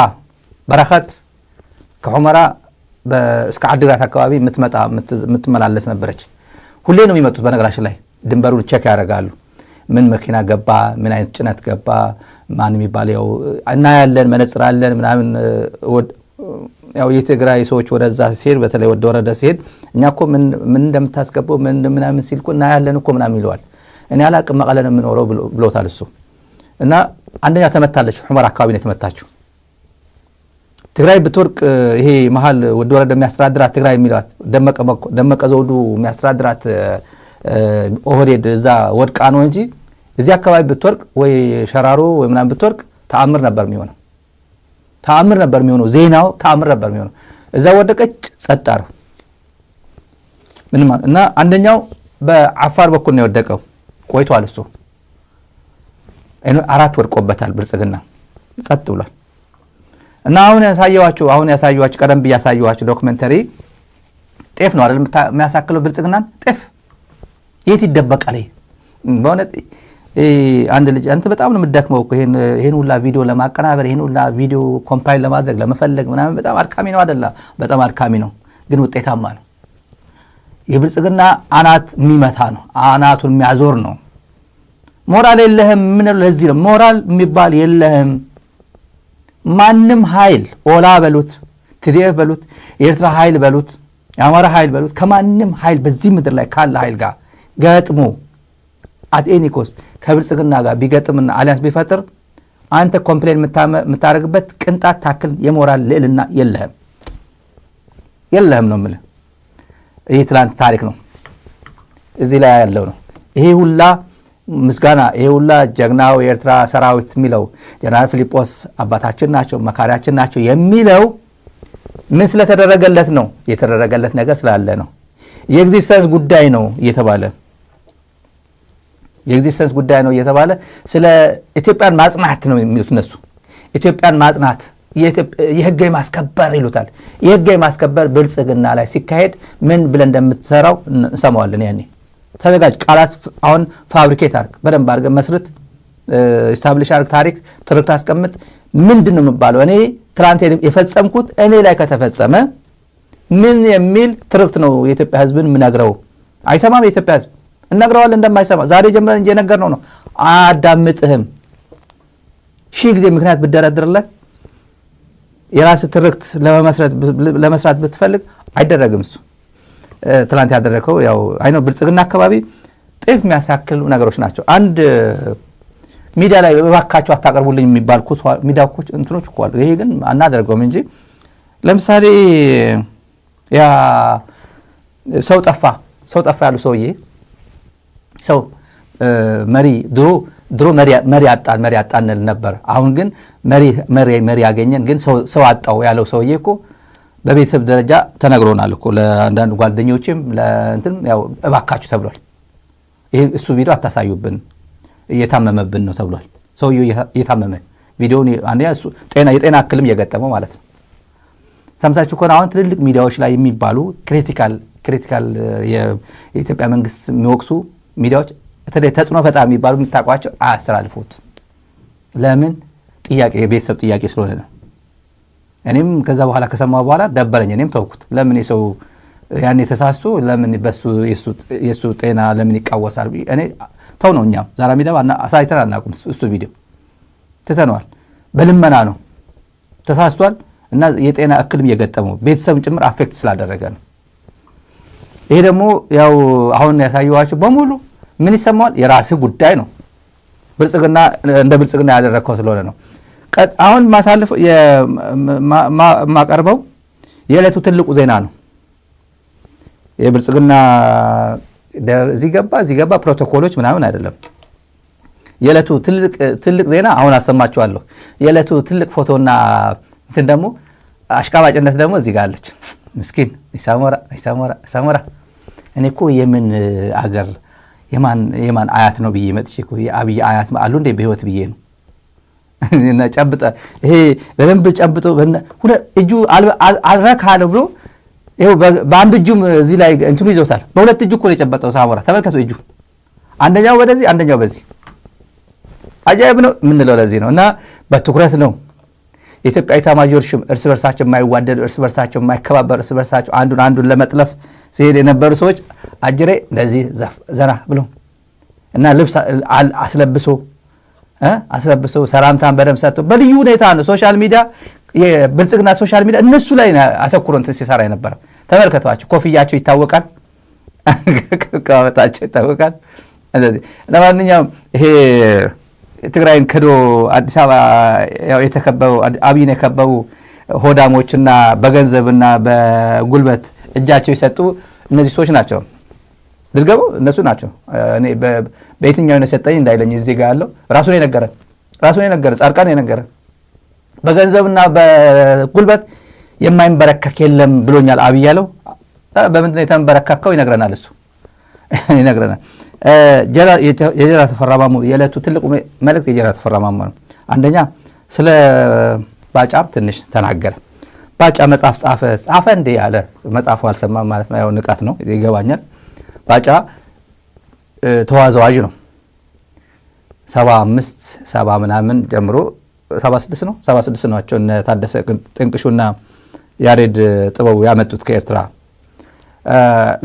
በረኸት፣ ከሑመራ እስከ ዓዲግራት አካባቢ የምትመጣ የምትመላለስ ነበረች። ሁሌ ነው የሚመጡት። በነገራችን ላይ ድንበሩን check ያደርጋሉ። ምን መኪና ገባ፣ ምን አይነት ጭነት ገባ፣ ማን የሚባል ያው እናያለን፣ መነጽር አለን ምናምን። ያው የትግራይ ሰዎች ወደዛ ሲሄድ፣ በተለይ ወደ ወረደ ሲሄድ እኛ እኮ ምን እንደምታስገባው ምን ምናምን ሲል እኮ እናያለን እኮ ምናምን ይለዋል። እኔ አላቅም፣ መቀለ ነው የምኖረው ብሎታል እሱ። እና አንደኛው ተመታለች፣ ሑመራ አካባቢ ነው የተመታችው። ትግራይ ብትወድቅ ይሄ መሀል ወደ ወረደ የሚያስተዳድራት ትግራይ የሚሏት ደመቀ ዘውዱ የሚያስተዳድራት ኦህዴድ እዛ ወድቃ ነው እንጂ እዚህ አካባቢ ብትወድቅ ወይ ሸራሮ ወይ ምናምን ብትወድቅ ተአምር ነበር የሚሆነው። ተአምር ነበር የሚሆነው። ዜናው ተአምር ነበር የሚሆነው። እዛ ወደቀች፣ ጸጥ አለው። ምንም እና አንደኛው በአፋር በኩል ነው የወደቀው። ቆይቷል እሱ። አራት ወድቆበታል። ብልጽግና ጸጥ ብሏል። እና አሁን ያሳየኋችሁ፣ ቀደም ብዬ ያሳየኋችሁ documentary ጤፍ ነው አይደል የሚያሳክለው ብልጽግናን? ጤፍ የት ይደበቃል? በእውነት አንድ ልጅ አንተ በጣም ነው የምትደክመው እኮ ይሄን ሁላ ቪዲዮ ለማቀናበር፣ ይሄን ሁላ ቪዲዮ compile ለማድረግ፣ ለመፈለግ ምናምን በጣም አድካሚ ነው አይደለ? በጣም አድካሚ ነው፣ ግን ውጤታማ ነው። የብልጽግና አናት የሚመታ ነው፣ አናቱን የሚያዞር ነው። ሞራል የለህም። ምን ለዚህ ነው ሞራል የሚባል የለህም። ማንም ኃይል ኦላ በሉት፣ TDF በሉት፣ የኤርትራ ኃይል በሉት፣ የአማራ ኃይል በሉት፣ ከማንም ኃይል በዚህ ምድር ላይ ካለ ኃይል ጋር ገጥሞ at any cost ከብልጽግና ጋር ቢገጥምና alliance ቢፈጥር አንተ complain የምታደርግበት ቅንጣት ታክል የሞራል ልዕልና የለህም፣ የለህም ነው የምልህ። ይህ ትላንት ታሪክ ነው፣ እዚህ ላይ ያለው ነው። ይሄ ሁላ ምስጋና፣ ይሄ ሁላ ጀግናው የኤርትራ ሰራዊት የሚለው፣ ጀነራል ፊሊጶስ አባታችን ናቸው፣ መካሪያችን ናቸው የሚለው ምን ስለተደረገለት ነው? የተደረገለት ነገር ስላለ ነው። የ existence ጉዳይ ነው እየተባለ፣ የ existence ጉዳይ ነው እየተባለ ስለ ኢትዮጵያን ማጽናት ነው የሚሉት እነሱ። ኢትዮጵያን ማጽናት፣ የህግ ማስከበር ይሉታል። የህግ ማስከበር ብልጽግና ላይ ሲካሄድ ምን ብለን እንደምትሰራው እንሰማዋለን። ያኔ ተዘጋጅ። ቃላት አሁን fabricate አርግ፣ በደንብ አድርገህ መስርት፣ establish አርግ፣ ታሪክ ትርክት አስቀምጥ። ምንድን ነው የሚባለው? እኔ ትናንት የፈጸምኩት እኔ ላይ ከተፈጸመ ምን የሚል ትርክት ነው የኢትዮጵያ ህዝብን የምነግረው? አይሰማም። የኢትዮጵያ ህዝብ እነግረዋለን እንደማይሰማ ዛሬ ጀምረን እየነገርነው ነው። አያዳምጥህም። ሺህ ጊዜ ምክንያት ብደረድርለት፣ የራስ ትርክት ለመስራት ብትፈልግ አይደረግም። እሱ ትላንት ያደረገው ያው I know ብልጽግና አካባቢ ጤፍ የሚያሳክሉ ነገሮች ናቸው። አንድ ሚዲያ ላይ እባካችሁ አታቀርቡልኝ የሚባል ሚዲያ እንትኖች እኮ አሉ። ይሄ ግን አናደርገውም እንጂ ለምሳሌ ያ ሰው ጠፋ፣ ሰው ጠፋ ያሉ ሰውዬ፣ ሰው መሪ፣ ድሮ ድሮ መሪ አጣን፣ መሪ አጣን እንል ነበር። አሁን ግን መሪ መሪ ያገኘን ግን ሰው አጣው ያለው ሰውዬ እኮ በቤተሰብ ደረጃ ተነግሮናል እኮ፣ ለአንዳንድ ጓደኞችም ለእንትን ያው እባካችሁ ተብሏል። ይሄ እሱ ቪዲዮ አታሳዩብን፣ እየታመመብን ነው ተብሏል። ሰውየው እየታመመ ቪዲዮውን፣ አንደኛ እሱ የጤና እክልም እየገጠመው ማለት ነው። ሰምታችሁ ከሆነ አሁን ትልልቅ ሚዲያዎች ላይ የሚባሉ critical የኢትዮጵያ መንግስት የሚወቅሱ ሚዲያዎች፣ በተለይ ተጽዕኖ ፈጣሪ የሚባሉ የምታውቋቸው አያስተላልፉት። ለምን? ጥያቄ፣ የቤተሰብ ጥያቄ ስለሆነ ነው። እኔም ከዛ በኋላ ከሰማሁ በኋላ ደበረኝ። እኔም ተውኩት። ለምን የሰው ያን የተሳሱ ለምን በሱ የሱ ጤና ለምን ይቃወሳል? እኔ ተው ነው። እኛም ዛራ ሚዲያ አሳይተን አናውቅም። እሱ ቪዲዮ ትተነዋል። በልመና ነው፣ ተሳስቷል እና የጤና እክልም እየገጠመው ቤተሰብን ጭምር affect ስላደረገ ነው። ይሄ ደግሞ ያው አሁን ያሳየኋቸው በሙሉ ምን ይሰማዋል? የራስህ ጉዳይ ነው። ብልጽግና እንደ ብልጽግና ያደረግከው ስለሆነ ነው። አሁን ማሳልፈው የማቀርበው የዕለቱ ትልቁ ዜና ነው። የብልጽግና እዚህ ገባ እዚህ ገባ ፕሮቶኮሎች ምናምን አይደለም። የዕለቱ ትልቅ ዜና አሁን አሰማችኋለሁ። የዕለቱ ትልቅ ፎቶና እንትን ደግሞ አሽቃባጭነት ደግሞ እዚህ ጋር አለች። ምስኪን ሳሞራ፣ ሳሞራ፣ ሳሞራ። እኔ እኮ የምን አገር የማን አያት ነው ብዬ መጥቼ እኮ፣ የአብይ አያት አሉ እንዴ በህይወት ብዬ ነው። እና ጨብጠ ይሄ በደንብ ጨብጦ እጁ አልረካ አለ ብሎ ይኸው በአንድ እጁም እዚህ ላይ እንትኑ ይዞታል። በሁለት እጁ እኮ ነው የጨበጠው ሳሞራ። ተመልከቱ፣ እጁ አንደኛው ወደዚህ አንደኛው በዚህ። አጃይብ ነው የምንለው ለዚህ ነው። እና በትኩረት ነው የኢትዮጵያ ኤታማዦር ሹም፣ እርስ በርሳቸው የማይዋደዱ፣ እርስ በርሳቸው የማይከባበሩ፣ እርስ በርሳቸው አንዱን አንዱን ለመጥለፍ ሲሄድ የነበሩ ሰዎች አጅሬ እንደዚህ ዘና ብሎ እና ልብስ አስለብሶ ሰላምታን በደንብ ሰጥቶ በልዩ ሁኔታ ነው። Social media፣ የብልጽግና social media እነሱ ላይ አተኩሮ እንትን ሲሰራ የነበረ ተመልከቷቸው። ኮፍያቸው ይታወቃል፣ አቀማመጣቸው ይታወቃል። እንደዚህ ለማንኛውም ይሄ ትግራይን ክዶ አዲስ አበባ ያው የተከበቡ፣ አብይን የከበቡ ሆዳሞችና በገንዘብና በጉልበት እጃቸው የሰጡ እነዚህ ሰዎች ናቸው። ድርገቡ እነሱ ናቸው። እኔ በየትኛው ነው የሰጠኝ እንዳይለኝ፣ እዚህ ጋር ያለው ራሱን የነገረን፣ ራሱን የነገረን፣ ጻድቃን የነገረን፣ በገንዘብና በጉልበት የማይንበረከክ የለም ብሎኛል አብይ ያለው በምንድን ነው የተንበረከከው? ይነግረናል፣ እሱ ይነግረናል። የጀነራል ተፈራ ማሞ፣ የዕለቱ ትልቁ መልእክት የጀነራል ተፈራ ማሞ ነው። አንደኛ ስለ ባጫም ትንሽ ተናገረ። ባጫ መጽሐፍ ጻፈ፣ ጻፈ እንዴ ያለ መጽሐፉ አልሰማም ማለት ነው። ያው ንቀት ነው፣ ይገባኛል። ባጫ ተወዛዋዥ ነው። 75 70 ምናምን ጀምሮ፣ 76 ነው፣ 76 ናቸው እነ ታደሰ ጥንቅሹና ያሬድ ጥበቡ ያመጡት ከኤርትራ።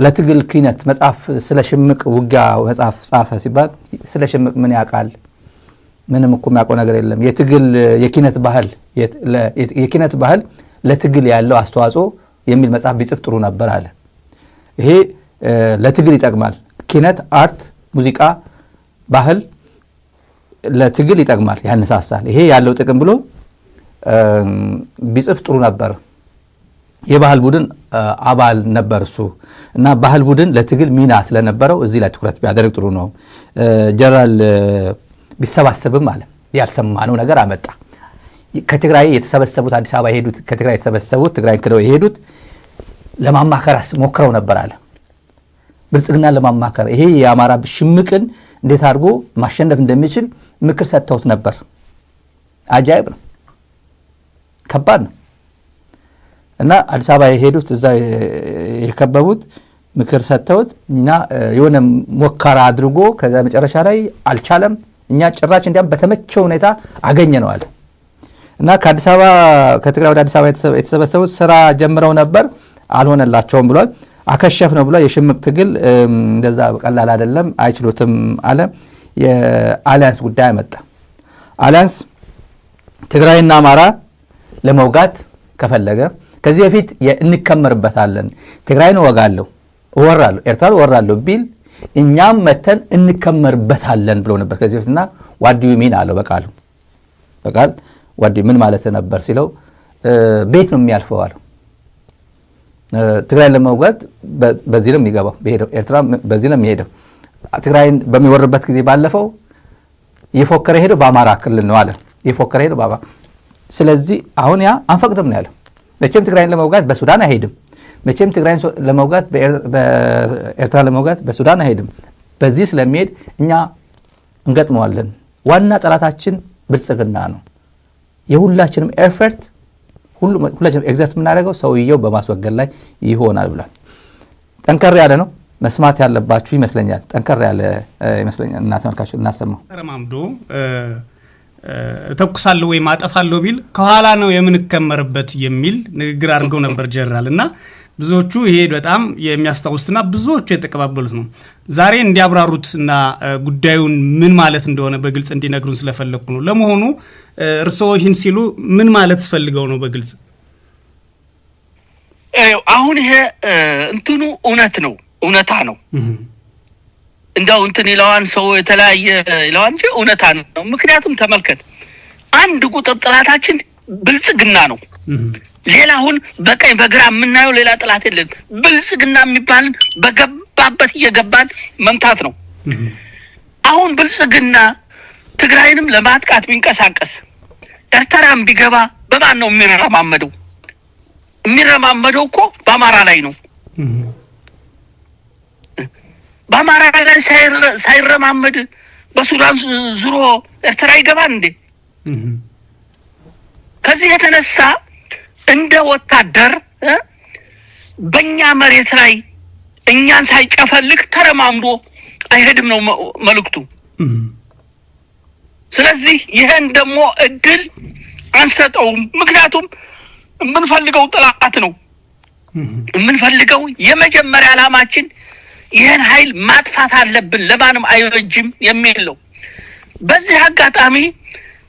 ለትግል ኪነት መጽሐፍ፣ ስለ ሽምቅ ውጊያ መጽሐፍ ጻፈ ሲባል ስለ ሽምቅ ምን ያውቃል? ምንም እኮ የሚያውቀው ነገር የለም። የትግል የኪነት ባህል ለትግል ያለው አስተዋጽኦ የሚል መጽሐፍ ቢጽፍ ጥሩ ነበር አለ። ይሄ ለትግል ይጠቅማል። ኪነት፣ art፣ ሙዚቃ፣ ባህል ለትግል ይጠቅማል፣ ያነሳሳል። ይሄ ያለው ጥቅም ብሎ ቢጽፍ ጥሩ ነበር። የባህል ቡድን አባል ነበር እሱ እና ባህል ቡድን ለትግል ሚና ስለነበረው እዚህ ላይ ትኩረት ቢያደርግ ጥሩ ነው። ጀነራል ቢሰባሰብም አለ፣ ያልሰማነው ነገር አመጣ። ከትግራይ የተሰበሰቡት፣ አዲስ አበባ የሄዱት፣ ከትግራይ የተሰበሰቡት፣ ትግራይን ክደው የሄዱት ለማማከር ሞክረው ነበር አለ። ብልጽግና ለማማከር ይሄ የአማራ ሽምቅን እንዴት አድርጎ ማሸነፍ እንደሚችል ምክር ሰጥተውት ነበር። አጃይብ ነው፣ ከባድ ነው። እና አዲስ አበባ የሄዱት፣ እዛ የከበቡት ምክር ሰጥተውት እና የሆነ ሙከራ አድርጎ ከዛ መጨረሻ ላይ አልቻለም። እኛ ጭራሽ እንዲያም በተመቸው ሁኔታ አገኘነው አለ። እና ከአዲስ አበባ፣ ከትግራይ ወደ አዲስ አበባ የተሰበሰቡት ስራ ጀምረው ነበር፣ አልሆነላቸውም ብሏል። አከሸፍነው ብሏል። የሽምቅ ትግል እንደዛ ቀላል አይደለም፣ አይችሉትም አለ። የ alliance ጉዳይ መጣ። Alliance ትግራይና አማራ ለመውጋት ከፈለገ ከዚህ በፊት እንከመርበታለን፣ ትግራይን እወጋለሁ፣ እወራለሁ፣ ኤርትራን እወራለሁ ቢል እኛም መተን እንከመርበታለን ብሎ ነበር ከዚህ በፊትና what do you mean አለው በቃሉ። በቃል what ምን ማለት ነበር ሲለው ቤት ነው የሚያልፈው አለው። ትግራይን ለመውጋት በዚህ ነው የሚገባው፣ ኤርትራ በዚህ ነው የሚሄደው። ትግራይን በሚወርበት ጊዜ ባለፈው የፎከረ ሄደው በአማራ ክልል ነው አለ። የፎከረ ሄደው በአማራ፣ ስለዚህ አሁን ያ አንፈቅድም ነው ያለው። መቼም ትግራይን ለመውጋት በሱዳን አይሄድም። መቼም ትግራይን ለመውጋት፣ በኤርትራ ለመውጋት በሱዳን አይሄድም። በዚህ ስለሚሄድ እኛ እንገጥመዋለን። ዋና ጠላታችን ብልጽግና ነው። የሁላችንም effort፣ ሁላችንም exert የምናደርገው ሰውየው በማስወገድ ላይ ይሆናል ብሏል። ጠንከር ያለ ነው፣ መስማት ያለባችሁ ይመስለኛል። ጠንከር ያለ ይመስለኛል እና ተመልካቾች እናሰማው። ተረማምዶ እተኩሳለሁ ወይም አጠፋለሁ ቢል ከኋላ ነው የምንከመርበት የሚል ንግግር አድርገው ነበር ጀነራል። እና ብዙዎቹ ይሄ በጣም የሚያስታውሱትና ብዙዎቹ የተቀባበሉት ነው። ዛሬ እንዲያብራሩት እና ጉዳዩን ምን ማለት እንደሆነ በግልጽ እንዲነግሩን ስለፈለግኩ ነው። ለመሆኑ እርስዎ ይህን ሲሉ ምን ማለት ፈልገው ነው በግልጽ? አሁን ይሄ እንትኑ እውነት ነው፣ እውነታ ነው። እንደው እንትን ይለዋን ሰው የተለያየ ይለዋን እንጂ እውነታ ነው። ምክንያቱም ተመልከት፣ አንድ ቁጥር ጠላታችን ብልጽግና ነው። ሌላ አሁን በቀኝ በግራ የምናየው ሌላ ጠላት የለም። ብልጽግና የሚባልን በገባበት እየገባን መምታት ነው። አሁን ብልጽግና ትግራይንም ለማጥቃት ቢንቀሳቀስ፣ ኤርትራም ቢገባ በማን ነው የሚረማመደው? የሚረማመደው እኮ በአማራ ላይ ነው። በአማራ ላይ ሳይረማመድ በሱዳን ዙሮ ኤርትራ ይገባል እንዴ? ከዚህ የተነሳ እንደ ወታደር በእኛ መሬት ላይ እኛን ሳይጨፈልቅ ተረማምዶ አይሄድም ነው መልእክቱ። ስለዚህ ይህን ደግሞ እድል አንሰጠውም። ምክንያቱም የምንፈልገው ጠላት ነው። የምንፈልገው የመጀመሪያ ዓላማችን ይህን ኃይል ማጥፋት አለብን፣ ለማንም አይበጅም የሚል ነው። በዚህ አጋጣሚ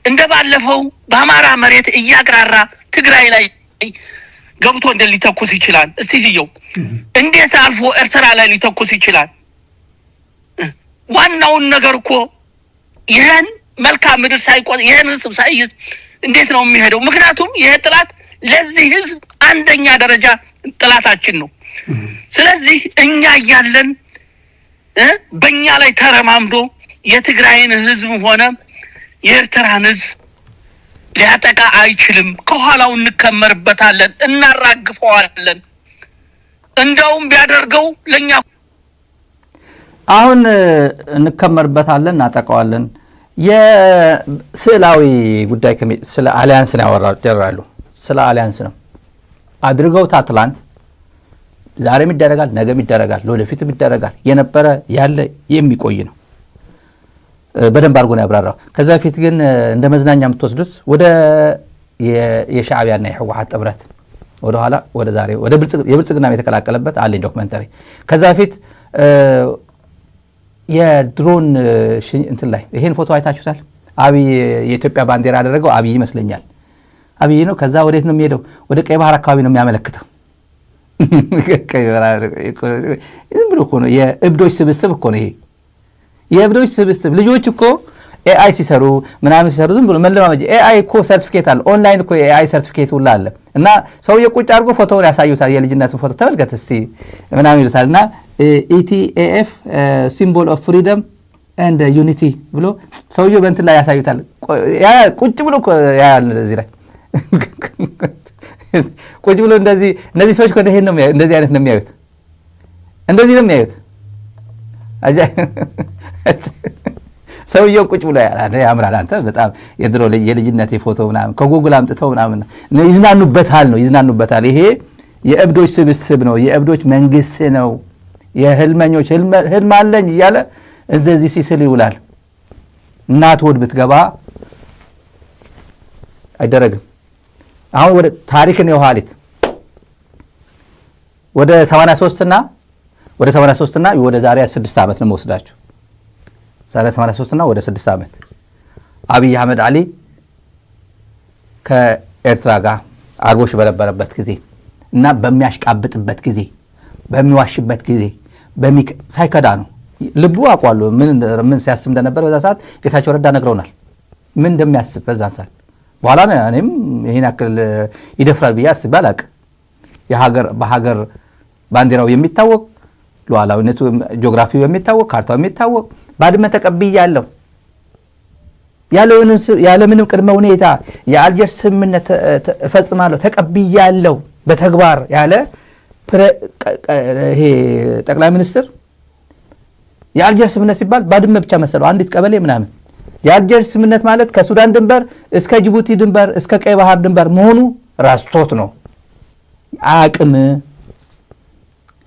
እንደ ባለፈው በአማራ መሬት እያቅራራ ትግራይ ላይ ገብቶ እንደ ሊተኩስ ይችላል። እስቲ ልየው፣ እንዴት አልፎ ኤርትራ ላይ ሊተኩስ ይችላል? ዋናውን ነገር እኮ ይህን መልካም ምድር ሳይቆ ይህን ህዝብ ሳይይዝ እንዴት ነው የሚሄደው? ምክንያቱም ይሄ ጥላት ለዚህ ህዝብ አንደኛ ደረጃ ጥላታችን ነው። ስለዚህ እኛ እያለን በእኛ ላይ ተረማምዶ የትግራይን ህዝብ ሆነ የኤርትራን ህዝብ ሊያጠቃ አይችልም። ከኋላው እንከመርበታለን፣ እናራግፈዋለን። እንደውም ቢያደርገው ለኛ አሁን እንከመርበታለን፣ እናጠቃዋለን። የስዕላዊ ጉዳይ ስለ alliance ነው ያወራው ጀነራሉ። ስለ alliance ነው አድርገውታ ትላንት፣ ዛሬም ይደረጋል፣ ነገም ይደረጋል፣ ለወደፊትም ይደረጋል። የነበረ፣ ያለ፣ የሚቆይ ነው። በደንብ አድርጎ ነው ያብራራው። ከዛ በፊት ግን እንደ መዝናኛ የምትወስዱት ወደ የሻዕቢያና የህወሓት ጥምረት ወደኋላ ወደ ዛሬ ወደ የብልጽግና የተቀላቀለበት አለኝ documentary። ከዛ በፊት የድሮን እንትን ላይ ይሄን ፎቶ አይታችሁታል። አብይ የኢትዮጵያ ባንዲራ ያደረገው አብይ ይመስለኛል። አብይ ነው። ከዛ ወዴት ነው የሚሄደው? ወደ ቀይ ባህር አካባቢ ነው የሚያመለክተው። ዝም ብሎ እኮ ነው፣ የእብዶች ስብስብ እኮ ነው ይሄ። የእብዶች ስብስብ። ልጆች እኮ AI ሲሰሩ ምናምን ሲሰሩ ዝም ብሎ መለማመጃ AI እኮ ሰርቲፊኬት አለ። ኦንላይን እኮ የ AI ሰርቲፊኬት ሁላ አለ። እና ሰውዬ ቁጭ አድርጎ ፎቶውን ያሳዩታል። የልጅነትን ፎቶ ተመልከት እስኪ ምናምን ይሉታል። እና ETAF symbol of freedom and unity ብሎ ሰውዬው በእንትን ላይ ያሳዩታል። ቁጭ ብሎ ያያል። እዚህ ላይ ቁጭ ብሎ እንደዚህ እነዚህ ሰዎች ይሄን ነው፣ እንደዚህ አይነት ነው የሚያዩት። እንደዚህ ነው የሚያዩት። ሰውየው ቁጭ ብሎ ያምራል። አንተ በጣም የድሮ የልጅነት ፎቶ ምናምን ከጉግል አምጥተው ምናምን ይዝናኑበታል ነው፣ ይዝናኑበታል። ይሄ የእብዶች ስብስብ ነው። የእብዶች መንግስት ነው። የህልመኞች ህልም አለኝ እያለ እንደዚህ ሲስል ይውላል። እናት ሆድ ብትገባ አይደረግም። አሁን ወደ ታሪክን የኋሊት ወደ 83 እና ወደ 83 እና ወደ ዛሬ 6 ዓመት ነው መወስዳችሁ። ዛሬ 83 እና ወደ 6 ዓመት አብይ አህመድ አሊ ከኤርትራ ጋር አርቦሽ በነበረበት ጊዜ እና በሚያሽቃብጥበት ጊዜ፣ በሚዋሽበት ጊዜ ሳይከዳ ነው። ልቡ አውቋለሁ ምን ምን ሲያስብ እንደነበር በዛ ሰዓት። ጌታቸው ረዳ ነግረውናል ምን እንደሚያስብ በዛ ሰዓት። በኋላ እኔም ይህን ያክል ይደፍራል ብዬ አስቤ አላቅም። የሀገር በሀገር ባንዲራው የሚታወቅ፣ ሉዓላዊነቱ ጂኦግራፊው የሚታወቅ፣ ካርታው የሚታወቅ፣ ባድመ ተቀብያለሁ። ያለምንም ቅድመ ሁኔታ የአልጀርስ ስምምነት እፈጽማለሁ ተቀብያለሁ በተግባር ያለ ይሄ ጠቅላይ ሚኒስትር የአልጀርስ ስምምነት ሲባል ባድመ ብቻ መሰለው፣ አንዲት ቀበሌ ምናምን። የአልጀርስ ስምምነት ማለት ከሱዳን ድንበር እስከ ጅቡቲ ድንበር እስከ ቀይ ባህር ድንበር መሆኑ ረስቶት ነው። አቅም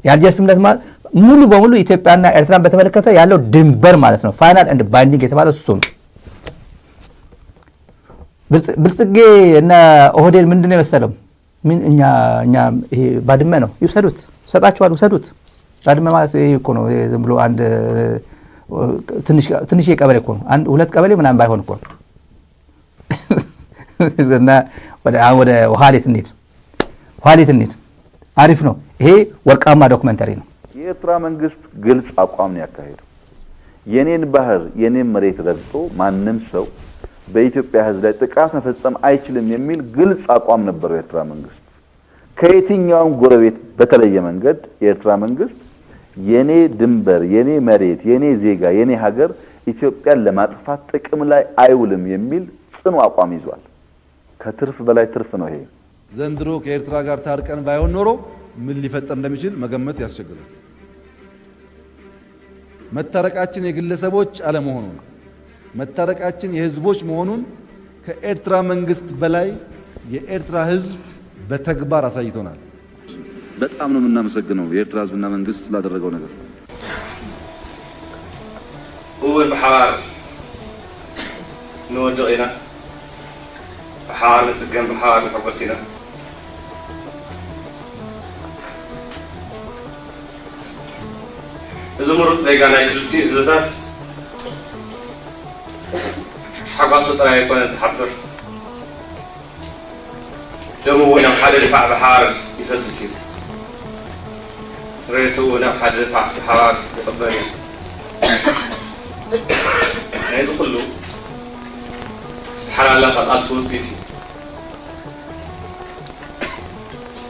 የአልጀርስ ስምምነት ማለት ሙሉ በሙሉ ኢትዮጵያና ኤርትራን በተመለከተ ያለው ድንበር ማለት ነው። Final and binding የተባለው እሱ ነው። ብልጽጌ እና ኦህዴድ ምንድን ነው የመሰለው? ምን እኛ ይሄ ባድመ ነው፣ ይውሰዱት፣ ሰጣችኋል፣ ውሰዱት። ባድመ ማለት ይሄ እኮ ነው። ዝም ብሎ አንድ ትንሽ ቀበሌ እኮ ነው። አንድ ሁለት ቀበሌ ምናምን ባይሆን እኮ ነው። እና ወደ ኋሊት እንሂድ፣ ኋሊት እንሂድ። አሪፍ ነው። ይሄ ወርቃማ documentary ነው። የኤርትራ መንግስት ግልጽ አቋም ነው ያካሄደው። የኔን ባህር የኔን መሬት ረግጦ ማንም ሰው በኢትዮጵያ ሕዝብ ላይ ጥቃት መፈጸም አይችልም የሚል ግልጽ አቋም ነበረው የኤርትራ መንግስት። ከየትኛውም ጎረቤት በተለየ መንገድ የኤርትራ መንግስት የኔ ድንበር፣ የኔ መሬት፣ የኔ ዜጋ፣ የኔ ሀገር ኢትዮጵያን ለማጥፋት ጥቅም ላይ አይውልም የሚል ጽኑ አቋም ይዟል። ከትርፍ በላይ ትርፍ ነው ይሄ። ዘንድሮ ከኤርትራ ጋር ታርቀን ባይሆን ኖሮ ምን ሊፈጠር እንደሚችል መገመት ያስቸግራል። መታረቃችን የግለሰቦች አለመሆኑን፣ መታረቃችን የህዝቦች መሆኑን ከኤርትራ መንግስት በላይ የኤርትራ ህዝብ በተግባር አሳይቶናል። በጣም ነው የምናመሰግነው የኤርትራ ህዝብና መንግስት ስላደረገው ነገር። እውን ብሓባር ንወድቕ ኢና፣ ብሓባር ንፅገም፣ ብሓባር ንሕጎስ ኢና። እዚ ምሩፅ ዜጋ ናይ ክልቲኡ ህዝብታት ሓጓሱ ጥራይ ኣይኮነን ዝሓብር፣ ደሙ እውን ኣብ ሓደ ድፋዕ ብሓባር ይፈስስ እዩ። ሬሱ እውን ኣብ ሓደ ድፋዕ ብሓባር ይቕበር እዩ። ናይዚ ኩሉ ስብሓን ኣላህ ቃልሲ ውፅኢት እዩ።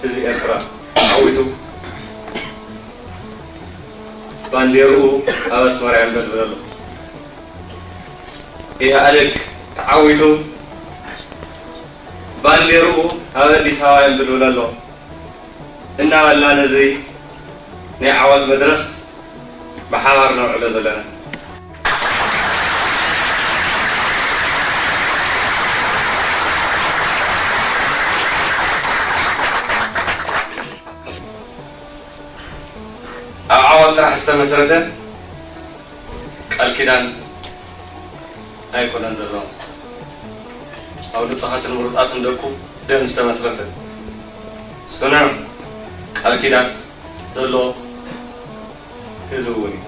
ህዝቢ ኤርትራ ዓዊቱ ባንዴርኡ ኣብ ኣስመራ የንበልብል ኣሎ። ኢህኣደግ ተዓዊቱ ባንዴርኡ ኣብ ኣዲስ ኣበባ የንበልብል ኣሎ እናበልና ነዚ ናይ ዓወት መድረክ ብሓባር ነውዕሎ ዘለና። ኣብ ዓወት ጥራሕ ዝተመስረተ ቃል ኪዳን ኣይኮነን ዘሎ፣ ኣብ ንፁሃትን ምሩፃትን ደቁ ደም ዝተመስረተ ጽኑዕ ቃል ኪዳን ዘሎ ህዝቢ እውን እዩ።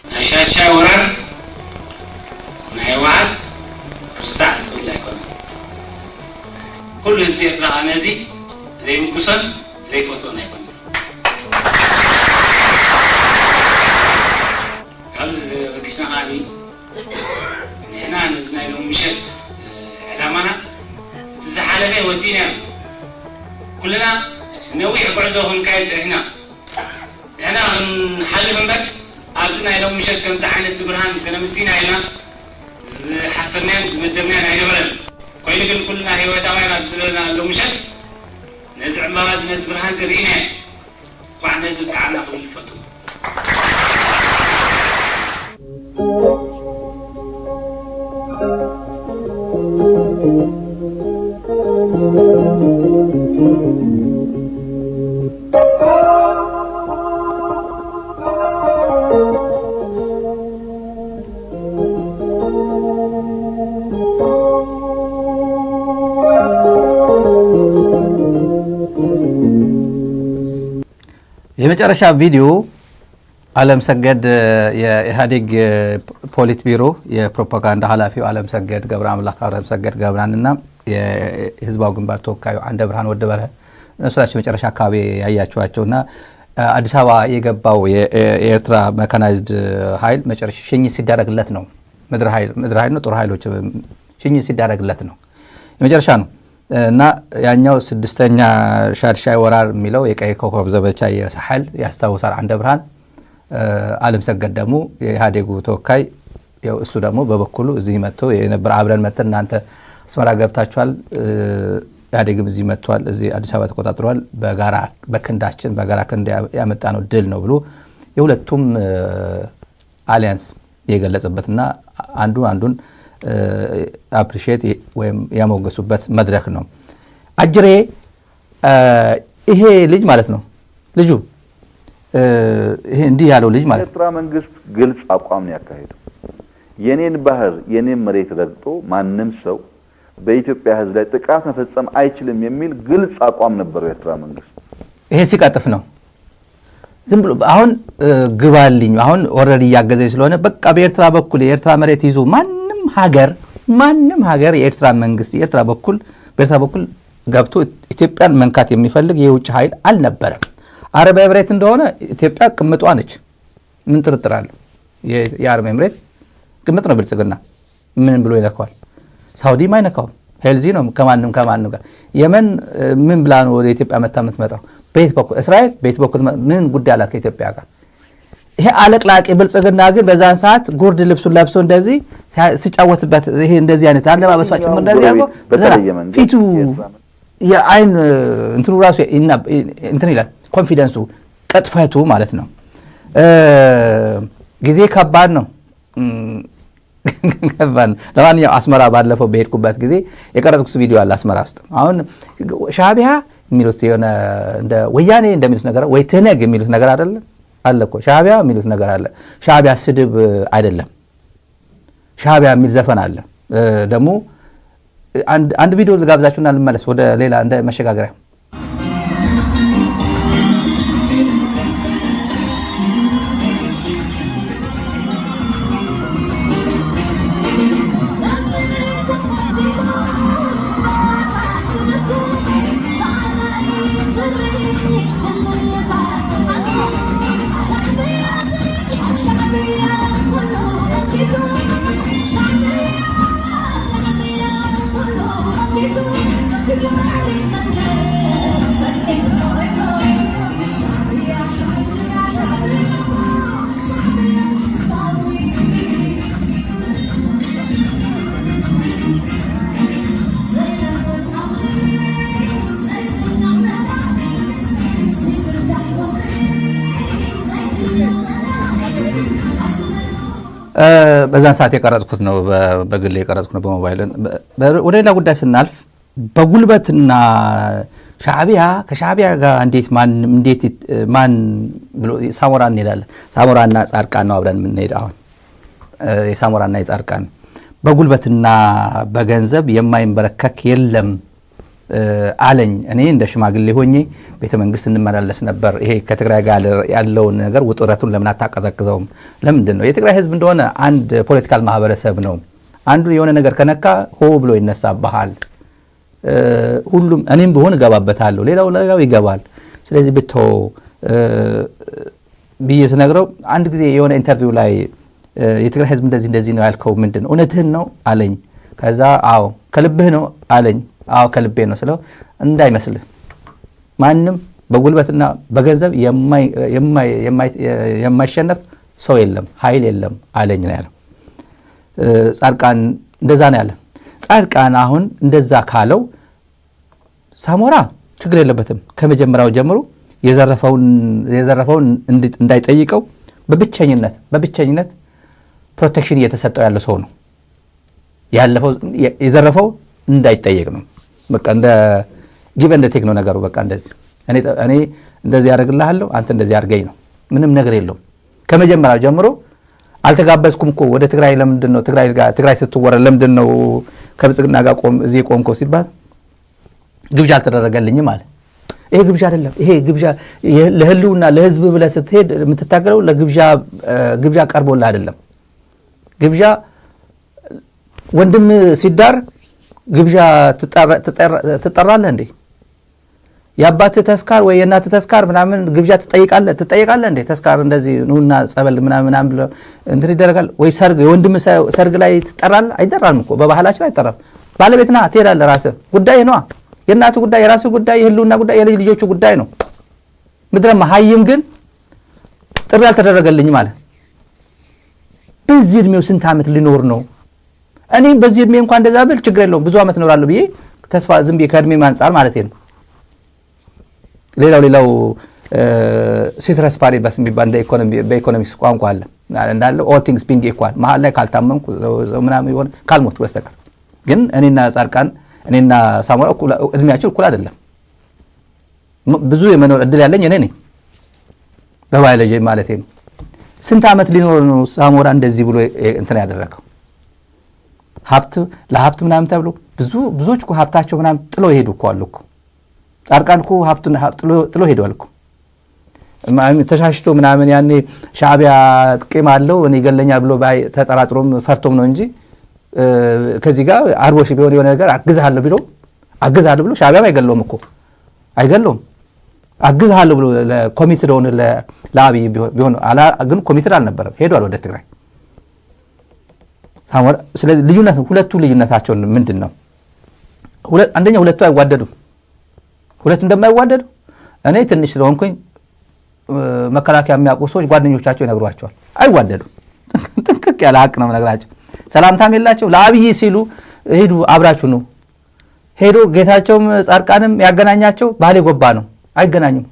ናይ ሻድሻይ ወራር ናይ ህወሓት ክርሳዕ ዝኽእል ኣይኮነን። ኩሉ ህዝቢ ኤርትራ ከዓ ነዚ ዘይምጉሶን ዘይፈትዎን ኣይኮነን። ካብዚ በጊስና ከዓኒ ንሕና ነዚ ናይ ሎሚ ምሸት ዕላማና እቲ ዝሓለፈ ወዲእና፣ ኩልና ነዊሕ ጉዕዞ ክንካየድ ፀኒሕና። ንሕና ክንሓልፍ እምበር ኣብዚ ናይ ሎሚ ምሸት ከምዚ ዓይነት ብርሃን ከነምሲና ኢልና ዝሓሰብናዮን ዝመደብናዮን ኣይነበረን። ኮይኑ ግን ኩልና ህይወታውያን ኣብዚ ዘለና ሎሚ ምሸት ነዚ ዕምባባ እዚ ነዚ ብርሃን እዚ ርኢናዮ፣ ኳዕ ነዚ ብጣዕና ክብል ይፈቱ። የመጨረሻ ቪዲዮ አለም ሰገድ፣ የኢህአዴግ ፖሊት ቢሮ የፕሮፓጋንዳ ኃላፊው አለም ሰገድ ገብረ አምላክ አለም ሰገድ ገብራንና የህዝባዊ ግንባር ተወካዩ አንደ ብርሃን ወደ በርሀ እነሱ ናቸው መጨረሻ አካባቢ ያያችኋቸውና አዲስ አበባ የገባው የኤርትራ mechanized ኃይል መጨረሻ ሽኝት ሲደረግለት ነው። ምድር ኃይል ነው፣ ጦር ኃይሎች ሽኝት ሲደረግለት ነው። የመጨረሻ ነው እና ያኛው ስድስተኛ ሻድሻይ ወራር የሚለው የቀይ ኮከብ ዘመቻ የሳሕል ያስታውሳል አንደ ብርሃን። አለም ሰገድ ደግሞ የኢህአዴጉ ተወካይ፣ እሱ ደግሞ በበኩሉ እዚህ መጥቶ የነበረ፣ አብረን መጥተን እናንተ አስመራ ገብታችኋል፣ ኢህአዴግም እዚህ መጥቷል፣ እዚህ አዲስ አበባ ተቆጣጥሯል፣ በጋራ በክንዳችን በጋራ ክንድ ያመጣ ነው ድል ነው ብሎ የሁለቱም alliance የገለጸበትና አንዱ አንዱን appreciate ወይም ያሞገሱበት መድረክ ነው። አጅሬ ይሄ ልጅ ማለት ነው፣ ልጁ ይሄ እንዲህ ያለው ልጅ ማለት ነው። የኤርትራ መንግስት ግልጽ አቋም ነው ያካሄደው። የኔን ባህር የኔን መሬት ረግጦ ማንም ሰው በኢትዮጵያ ሕዝብ ላይ ጥቃት መፈጸም አይችልም የሚል ግልጽ አቋም ነበረው የኤርትራ መንግስት። ይሄ ሲቀጥፍ ነው። ዝም ብሎ አሁን ግባልኝ፣ አሁን already እያገዘኝ ስለሆነ በቃ በኤርትራ በኩል የኤርትራ መሬት ይዞ ማንም ሀገር የኤርትራ መንግስት የኤርትራ በኩል በኤርትራ በኩል ገብቶ ኢትዮጵያን መንካት የሚፈልግ የውጭ ኃይል አልነበረም። አረብ ኤምሬት እንደሆነ ኢትዮጵያ ቅምጧ ነች። ምን ጥርጥር አለው? የአረብ ኤምሬት ቅምጥ ነው ብልጽግና። ምን ብሎ ይነካዋል? ሳውዲም አይነካውም። Healthy ነው ከማንም ጋር። የመን ምን ብላ ነው ወደ ኢትዮጵያ መታ የምትመጣው? በየት በኩል? እስራኤል በየት በኩል ምን ጉዳይ አላት ከኢትዮጵያ ጋር? ይሄ አለቅላቂ ብልጽግና ግን በዛን ሰዓት ጉርድ ልብሱን ለብሶ እንደዚህ ሲጫወትበት፣ ይሄ እንደዚህ አይነት አለባበሷ ጭምር እንደዚህ አድርጎ ፊቱ የአይን እንትኑ ራሱ እንትን ይላል። Confidence ኡ ቅጥፈቱ ማለት ነው። ጊዜ ከባድ ነው፣ ከባድ ነው። ለማንኛውም አስመራ ባለፈው በሄድኩበት ጊዜ የቀረጽኩት ቪዲዮ አለ። አስመራ ውስጥ አሁን ሻዕቢያ የሚሉት የሆነ እንደ ወያኔ እንደሚሉት ነገር ወይ ትህነግ የሚሉት ነገር አይደለም አለ እኮ፣ ሻዕቢያ የሚሉት ነገር አለ። ሻዕቢያ ስድብ አይደለም። ሻዕቢያ የሚል ዘፈን አለ። ደግሞ አንድ ቪዲዮ ልጋብዛችሁና ልመለስ ወደ ሌላ እንደ መሸጋገሪያ። በዛን ሰዓት የቀረጽኩት ነው፣ በግል የቀረጽኩት ነው በሞባይል። ወደ ሌላ ጉዳይ ስናልፍ በጉልበትና ሻዕቢያ ከሻዕቢያ ጋር እንዴት ማን እንዴት ማን ብሎ ሳሞራ እንሄዳለን። ሳሞራና ጻድቃን ነው አብረን የምንሄድ። አሁን የሳሞራና የጻድቃን በጉልበትና በገንዘብ የማይንበረከክ የለም አለኝ። እኔ እንደ ሽማግሌ ሆኜ ቤተ መንግስት እንመላለስ ነበር። ይሄ ከትግራይ ጋር ያለውን ነገር ውጥረቱን ለምን አታቀዘቅዘውም? ለምንድን ነው? የትግራይ ህዝብ እንደሆነ አንድ political ማህበረሰብ ነው። አንዱ የሆነ ነገር ከነካ ሆ ብሎ ይነሳብሃል። ሁሉም እኔም ብሆን እገባበታለሁ፣ ሌላው ሌላው ይገባል። ስለዚህ ብተው ብዬ ስነግረው አንድ ጊዜ የሆነ interview ላይ የትግራይ ህዝብ እንደዚህ እንደዚህ ነው ያልከው ምንድን ነው? እውነትህን ነው አለኝ። ከዛ አዎ ከልብህ ነው አለኝ። አዎ ከልቤ ነው ስለው እንዳይመስልህ ማንም በጉልበትና በገንዘብ የማይሸነፍ ሰው የለም፣ ኃይል የለም አለኝ ነው ያለው። ጻድቃን እንደዛ ነው ያለ። ጻድቃን አሁን እንደዛ ካለው ሳሞራ ችግር የለበትም። ከመጀመሪያው ጀምሮ የዘረፈውን እንዳይጠይቀው በብቸኝነት protection እየተሰጠው ያለው ሰው ነው። ያለፈው የዘረፈው እንዳይጠየቅ ነው። በቃ እንደ give and take ነው ነገሩ። በቃ እንደዚህ እኔ እንደዚህ ያደርግልሃለሁ፣ አንተ እንደዚህ አድርገኝ ነው። ምንም ነገር የለውም። ከመጀመሪያው ጀምሮ አልተጋበዝኩም እኮ ወደ ትግራይ፣ ለምንድን ነው ትግራይ ስትወረር ለምንድን ነው ከብልጽግና ጋር ቆም እዚህ የቆምከው ሲባል ግብዣ አልተደረገልኝም አለ። ይሄ ግብዣ አይደለም። ይሄ ግብዣ ለህልውና ለህዝብ ብለህ ስትሄድ የምትታገለው ለግብዣ ግብዣ ቀርቦልህ አይደለም። ግብዣ ወንድም ሲዳር ግብዣ ትጠራለህ እንዴ? የአባትህ ተስካር ወይ የእናትህ ተስካር ምናምን ግብዣ ትጠይቃለህ እንዴ? ተስካር እንደዚህ ኑና ጸበል ምናምን ምናምን ብሎ እንትን ይደረጋል ወይ? ሰርግ የወንድም ሰርግ ላይ ትጠራለህ? አይጠራም እኮ፣ በባህላችን አይጠራም። ባለቤት ና ትሄዳለህ። ራስህ ጉዳይ ነዋ። የእናቱ ጉዳይ፣ የራሱ ጉዳይ፣ የህልውና ጉዳይ፣ የልጅ ልጆቹ ጉዳይ ነው። ምድረ መሀይም ግን ጥሪ አልተደረገልኝም አለ። በዚህ እድሜው ስንት ዓመት ሊኖር ነው? እኔም በዚህ እድሜ እንኳን እንደዛ ብል ችግር የለውም፣ ብዙ ዓመት እኖራለሁ ብዬ ተስፋ ዝም ብዬ ከእድሜ አንጻር ማለት ነው። ሌላው ceteris paribus የሚባል እንደ በኢኮኖሚክስ ቋንቋ አለ እንዳለ፣ all things being equal፣ መሀል ላይ ካልታመምኩ ምናምን የሆነ ካልሞት በስተቀር። ግን እኔና ጻድቃን፣ እኔና ሳሞራ እድሜያቸው እኩል አይደለም። ብዙ የመኖር እድል ያለኝ እኔ ነኝ፣ በባዮሎጂ ማለት ነው። ስንት ዓመት ሊኖር ነው ሳሞራ እንደዚህ ብሎ እንትን ያደረገው? ሀብት ለሀብት ምናምን ተብሎ ብዙ ብዙዎች እኮ ሀብታቸው ምናምን ጥሎ ይሄዱ እኮ አሉ እኮ። ጻድቃን እኮ ሀብቱን ጥሎ ሄደዋል እኮ። ተሻሽቶ ምናምን ያኔ ሻዕቢያ ቂም አለው፣ እኔ ይገለኛል ብሎ ተጠራጥሮም ፈርቶም ነው እንጂ ከዚህ ጋር አርቦሽ ቢሆን የሆነ ነገር አግዝሃለሁ ቢሎ፣ አግዝሃለሁ ብሎ ሻዕቢያም አይገለውም እኮ፣ አይገለውም። አግዝሃለሁ ብሎ committed ሆነ ለአብይ ቢሆን ግን committed አልነበረም፣ ሄዷል ወደ ትግራይ። ስለዚህ ልዩነት፣ ሁለቱ ልዩነታቸው ምንድን ነው? አንደኛ ሁለቱ አይዋደዱም። ሁለቱ እንደማይዋደዱ እኔ ትንሽ ስለሆንኩኝ መከላከያ የሚያውቁ ሰዎች ጓደኞቻቸው ይነግሯቸዋል። አይዋደዱም። ጥንቅቅ ያለ ሀቅ ነው የምነግራቸው። ሰላምታም የላቸው። ለአብይ ሲሉ ሂዱ አብራችሁ ነው ሄዶ ጌታቸውም ጻድቃንም ያገናኛቸው ባሌ ጎባ ነው። አይገናኙም።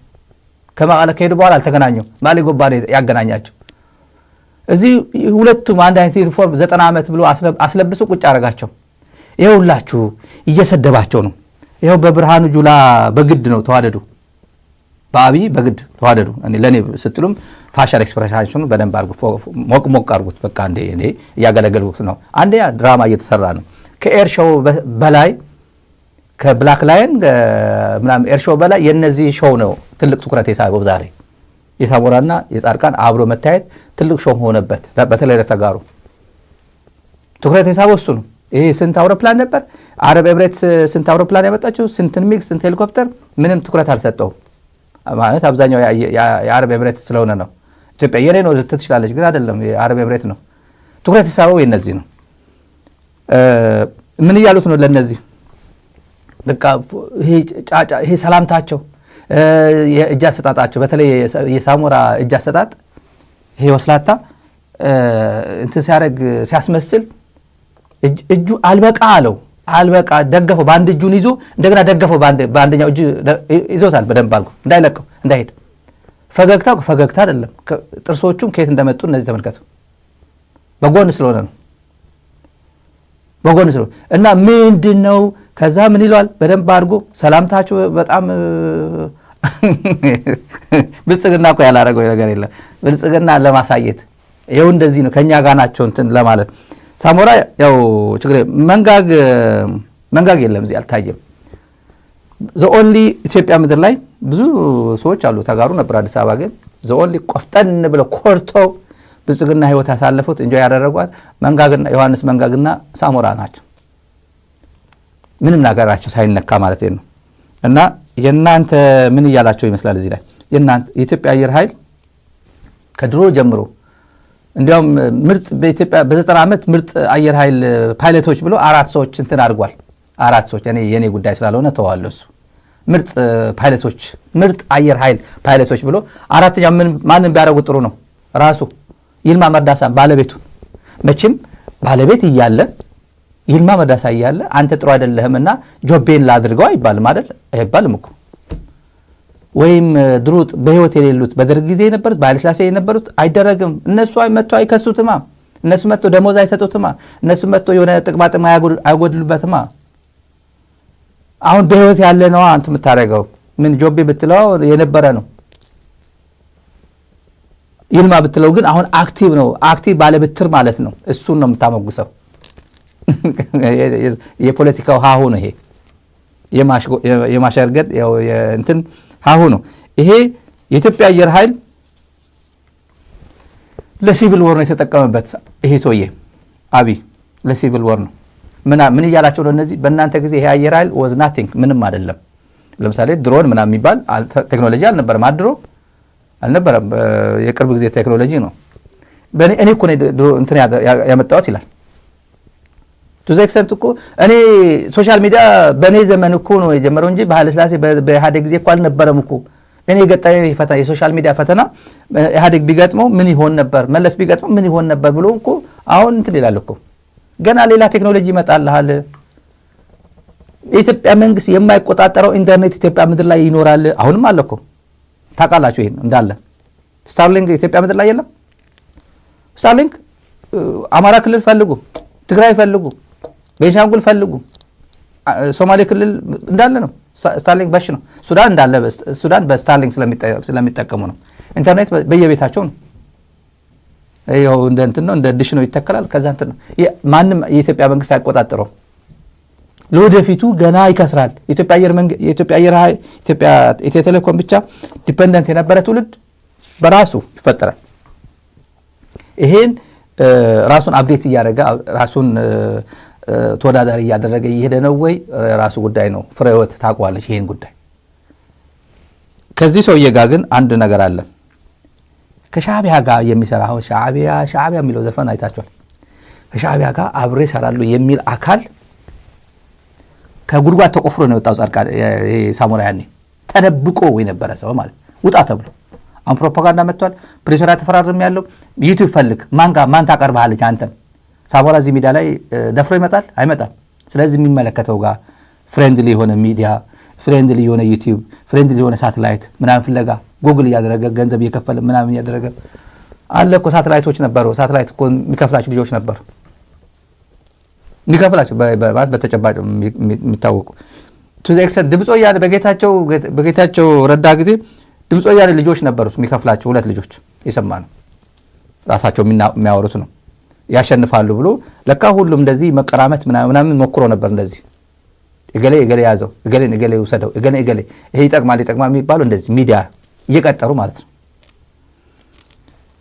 ከመቀለ ከሄዱ በኋላ አልተገናኙም። ባሌ ጎባ ነው ያገናኛቸው። እዚህ ሁለቱም አንድ አይነት ዩኒፎርም 90 ዓመት ብሎ አስለብሶ ቁጭ አደረጋቸው። ይኸው ሁላችሁ እየሰደባቸው ነው። ይኸው በብርሃኑ ጁላ በግድ ነው ተዋደዱ፣ በአብይ በግድ ተዋደዱ። ለእኔ ስትሉም facial expression ኣችሁን በደንብ አድርጉ፣ ሞቅ ሞቅ አድርጉት። በቃ እንዴ እኔ እያገለገልኩት ነው። አንደኛ ድራማ እየተሰራ ነው። ከ air show በላይ፣ ከ Black Lion ምናምን air show በላይ የነዚህ show ነው ትልቅ ትኩረት የሳበው ዛሬ። የሳሞራና የጻድቃን አብሮ መታየት ትልቅ show ሆነበት። በተለይ ለተጋሩ ትኩረት የሳበው እሱ ነው። ይሄ ስንት አውሮፕላን ነበር? አረብ ኤምሬትስ ስንት አውሮፕላን ያመጣቸው፣ ስንት ሚግ፣ ስንት ሄሊኮፕተር፣ ምንም ትኩረት አልሰጠውም። ማለት አብዛኛው የአረብ ኤምሬት ስለሆነ ነው። ኢትዮጵያ የኔ ነው ልትል ትችላለች፣ ግን አይደለም፣ የአረብ ኤምሬት ነው። ትኩረት የሳበው የነዚህ ነው። ምን እያሉት ነው? ለነዚህ በቃ ይሄ ጫጫ፣ ይሄ ሰላምታቸው፣ የእጅ አሰጣጣቸው፣ በተለይ የሳሞራ እጅ አሰጣጥ፣ ይሄ ወስላታ እንትን ሲያደርግ ሲያስመስል እጁ አልበቃ አለው፣ አልበቃ ደገፈው። በአንድ እጁን ይዞ እንደገና ደገፈው፣ በአንደኛው እጁ ይዞታል በደንብ አድርጎ እንዳይለቀው እንዳይሄድ። ፈገግታው ፈገግታ አይደለም። ጥርሶቹም ከየት እንደመጡ እነዚህ ተመልከቱ። በጎን ስለሆነ ነው፣ በጎን ስለሆነ። እና ምንድን ነው፣ ከዛ ምን ይለዋል በደንብ አድርጎ ሰላምታቸው በጣም። ብልጽግና እኮ ያላረገው ነገር የለም። ብልጽግና ለማሳየት ይኸው እንደዚህ ነው፣ ከእኛ ጋር ናቸው እንትን ለማለት። ሳሞራ ያው ችግር መንጋግ መንጋግ የለም፣ እዚህ አልታየም። The only ኢትዮጵያ ምድር ላይ ብዙ ሰዎች አሉ፣ ተጋሩ ነበር አዲስ አበባ፣ ግን the only ቆፍጠን ብለው ኮርተው ብልጽግና ህይወት ያሳለፉት፣ enjoy ያደረጓት መንጋግና ዮሐንስ መንጋግና ሳሞራ ናቸው። ምንም ነገራቸው ሳይነካ ማለት ነው። እና የእናንተ ምን እያላቸው ይመስላል እዚህ ላይ? የእናንተ የኢትዮጵያ አየር ኃይል ከድሮ ጀምሮ እንዲያውም ምርጥ በኢትዮጵያ በ90 ዓመት ምርጥ አየር ኃይል ፓይለቶች ብሎ አራት ሰዎች እንትን አድርጓል። አራት ሰዎች፣ እኔ የኔ ጉዳይ ስላልሆነ ተዋለሁ። እሱ ምርጥ ፓይለቶች፣ ምርጥ አየር ኃይል ፓይለቶች ብሎ አራተኛ ማንም ቢያደርጉት ጥሩ ነው። ራሱ ይልማ መርዳሳ ባለቤቱ፣ መቼም ባለቤት እያለ፣ ይልማ መርዳሳ እያለ አንተ ጥሩ አይደለህም እና ጆቤን ላድርገው አይባልም አይደል? አይባልም እኮ። ወይም ድሮ በህይወት የሌሉት፣ በደርግ ጊዜ የነበሩት፣ በኃይለሥላሴ የነበሩት አይደረግም። እነሱ መጥቶ አይከሱትማ። እነሱ መጥቶ ደሞዝ አይሰጡትማ። እነሱ መጥቶ የሆነ ጥቅማጥቅም አይጎድሉበትማ። አሁን በህይወት ያለ ነዋ አንተ የምታደርገው። ምን ጆቤ ብትለው የነበረ ነው። ይልማ ብትለው ግን አሁን active ነው። Active ባለብትር ማለት ነው። እሱን ነው የምታሞግሰው። የፖለቲካው ሀሁ ነው ይሄ። የማሸርገድ እንትን ሀሁ ነው ይሄ። የኢትዮጵያ አየር ኃይል ለ civil war ነው የተጠቀመበት። ይሄ ሰውዬ አብይ ለ civil war ነው። ምን እያላቸው ነው እነዚህ? በእናንተ ጊዜ ይሄ አየር ኃይል was nothing፣ ምንም አይደለም። ለምሳሌ ድሮን ምናምን የሚባል ቴክኖሎጂ አልነበረም። አድሮ አልነበረም። የቅርብ ጊዜ ቴክኖሎጂ ነው። እኔ እኮ እንትን ያመጣሁት ይላል። To the extent እኮ እኔ social media በእኔ ዘመን እኮ ነው የጀመረው እንጂ በኃይለሥላሴ፣ በኢህአዴግ ጊዜ እኮ አልነበረም እኮ። እኔ የገጠመኝ ፈተና፣ የ social media ፈተና ኢህአዴግ ቢገጥመው ምን ይሆን ነበር፣ መለስ ቢገጥመው ምን ይሆን ነበር ብሎ እኮ አሁን እንትን ይላል እኮ። ገና ሌላ ቴክኖሎጂ ይመጣልሃል። የኢትዮጵያ መንግስት የማይቆጣጠረው ኢንተርኔት ኢትዮጵያ ምድር ላይ ይኖራል። አሁንም አለ እኮ፣ ታውቃላችሁ። ይሄን እንዳለ ስታርሊንክ ኢትዮጵያ ምድር ላይ የለም። ስታርሊንክ አማራ ክልል ፈልጉ፣ ትግራይ ፈልጉ፣ ቤንሻንጉል ፈልጉ፣ ሶማሌ ክልል እንዳለ ነው። ስታርሊንክ በሽ ነው። ሱዳን እንዳለ፣ ሱዳን በስታርሊንክ ስለሚጠቀሙ ነው። ኢንተርኔት በየቤታቸው ነው። ይኸው እንደ እንትን ነው፣ እንደ ድሽ ነው ይተከላል። ከዛ እንትን ነው፣ ማንም የኢትዮጵያ መንግስት አይቆጣጠረውም። ለወደፊቱ ገና ይከስራል። የኢትዮጵያ አየር መንገድ፣ የኢትዮጵያ አየር ኃይል፣ ኢትዮጵያ ኢትዮ ቴሌኮም ብቻ dependent የነበረ ትውልድ በራሱ ይፈጠራል። ይሄን ራሱን update እያደረገ፣ ራሱን ተወዳዳሪ እያደረገ እየሄደ ነው ወይ? ራሱ ጉዳይ ነው። ፍሬህይወት ታውቀዋለች ይሄን ጉዳይ። ከዚህ ሰውዬ ጋር ግን አንድ ነገር አለ። ከሻዕቢያ ጋር የሚሰራ፣ አሁን ሻዕቢያ ሻዕቢያ የሚለው ዘፈን አይታችኋል። ከሻዕቢያ ጋር አብሬ እሰራለሁ የሚል አካል ከጉድጓድ ተቆፍሮ ነው የወጣው። ጻድቃን ሳሞራ ያኔ ተደብቆ የነበረ ሰው ማለት ውጣ ተብሎ አሁን ፕሮፓጋንዳ መጥቷል። ፕሪቶሪያ ተፈራርም ያለው ዩቲዩብ ፈልግ፣ ማን ጋር ማን ታቀርብሃለች አንተን? ሳሞራ እዚህ ሚዲያ ላይ ደፍሮ ይመጣል አይመጣም። ስለዚህ የሚመለከተው ጋር friendly የሆነ ሚዲያ፣ friendly የሆነ ዩቲዩብ፣ friendly የሆነ ሳተላይት ምናምን ፍለጋ ጉግል እያደረገ፣ ገንዘብ እየከፈለ ምናምን እያደረገ አለ እኮ። ሳተላይቶች ነበሩ። ሳተላይት እኮ የሚከፍላቸው ልጆች ነበሩ፣ የሚከፍላቸው ማለት በተጨባጭ የሚታወቁ። To the extent ድምፂ ወያነ በጌታቸው ረዳ ጊዜ ድምፂ ወያነ ልጆች ነበሩት የሚከፍላቸው፣ ሁለት ልጆች የሰማ ነው፣ ራሳቸው የሚያወሩት ነው። ያሸንፋሉ ብሎ ለካ ሁሉም እንደዚህ መቀራመት ምናምን ሞክሮ ነበር። እንደዚህ እገሌ እገሌ ያዘው፣ እገሌን እገሌ ውሰደው፣ እገሌ እገሌ ይሄ ይጠቅማል ይጠቅማል የሚባለው እንደዚህ ሚዲያ እየቀጠሩ ማለት ነው።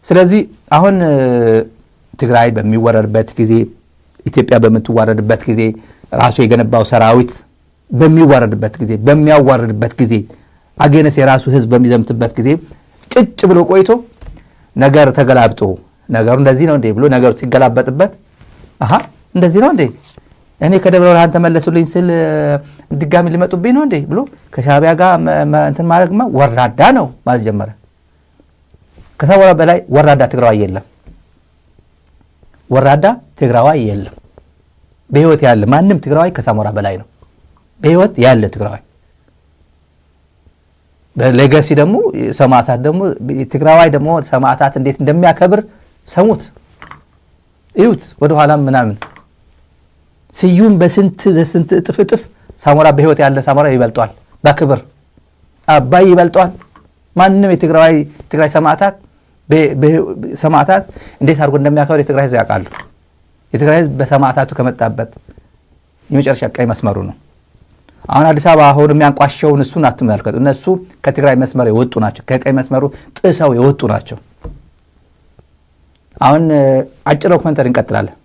ስለዚህ አሁን ትግራይ በሚወረርበት ጊዜ፣ ኢትዮጵያ በምትዋረድበት ጊዜ፣ ራሱ የገነባው ሰራዊት በሚዋረድበት ጊዜ፣ በሚያዋርድበት ጊዜ፣ against የራሱ ህዝብ በሚዘምትበት ጊዜ ጭጭ ብሎ ቆይቶ ነገር ተገላብጦ ነገሩ እንደዚህ ነው እንዴ ብሎ ነገሩ ሲገላበጥበት፣ አሀ እንደዚህ ነው እንዴ፣ እኔ ከደብረ ብርሃን ተመለሱልኝ ስል ድጋሚ ሊመጡብኝ ነው እንዴ ብሎ ከሻዕቢያ ጋር እንትን ማድረግማ ወራዳ ነው ማለት ጀመረ። ከሳሞራ በላይ ወራዳ ትግራዋይ የለም። ወራዳ ትግራዋይ የለም። በህይወት ያለ ማንም ትግራዋይ ከሳሞራ በላይ ነው። በህይወት ያለ ትግራዋይ በ legacy ደግሞ ሰማዕታት ደግሞ ትግራዋይ ደግሞ ሰማዕታት እንዴት እንደሚያከብር ሰሙት፣ እዩት። ወደኋላም ምናምን ስዩም በስንት በስንት እጥፍ እጥፍ ሳሞራ፣ በህይወት ያለ ሳሞራ ይበልጧል። በክብር አባይ ይበልጧል። ማንም የትግራይ ትግራይ ሰማዕታት እንዴት አድርጎ እንደሚያከብር የትግራይ ህዝብ ያውቃሉ። የትግራይ ህዝብ በሰማዕታቱ ከመጣበት የመጨረሻ ቀይ መስመሩ ነው። አሁን አዲስ አበባ አሁን የሚያንቋሸውን እሱን አትመልከቱ። እነሱ ከትግራይ መስመር የወጡ ናቸው። ከቀይ መስመሩ ጥሰው የወጡ ናቸው። አሁን አጭር documentary እንቀጥላለን።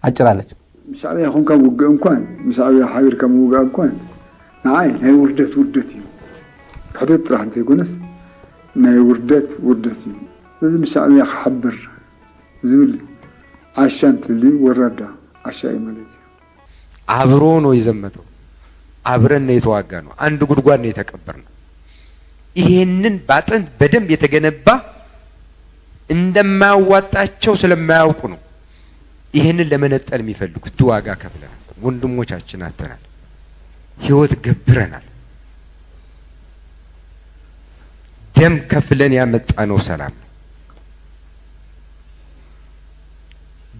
አጭር አለች። ምስ ሻዕብያ ኮንካ ምውግእ እንኳን፣ ምስ ሻዕብያ ሓቢርካ ምውጋእ እንኳን ንዓይ ናይ ውርደት ውርደት እዩ። ክሕደት ጥራሕ እንተይኮነስ ናይ ውርደት ውርደት እዩ። ስለዚ ምስ ሻዕብያ ክሓብር ዝብል ዓሻ እንትልዩ ወራዳ ዓሻ እዩ ማለት እዩ። አብሮ ነው የዘመተው። አብረን ነው የተዋጋ ነው። አንድ ጉድጓድ ነው የተቀበር ነው። ይሄንን በአጥንት በደንብ የተገነባ እንደማያዋጣቸው ስለማያውቁ ነው ይሄንን ለመነጠል የሚፈልጉት። ዋጋ ከፍለናል። ወንድሞቻችን አጥተናል። ህይወት ገብረናል። ደም ከፍለን ያመጣነው ሰላም ነው።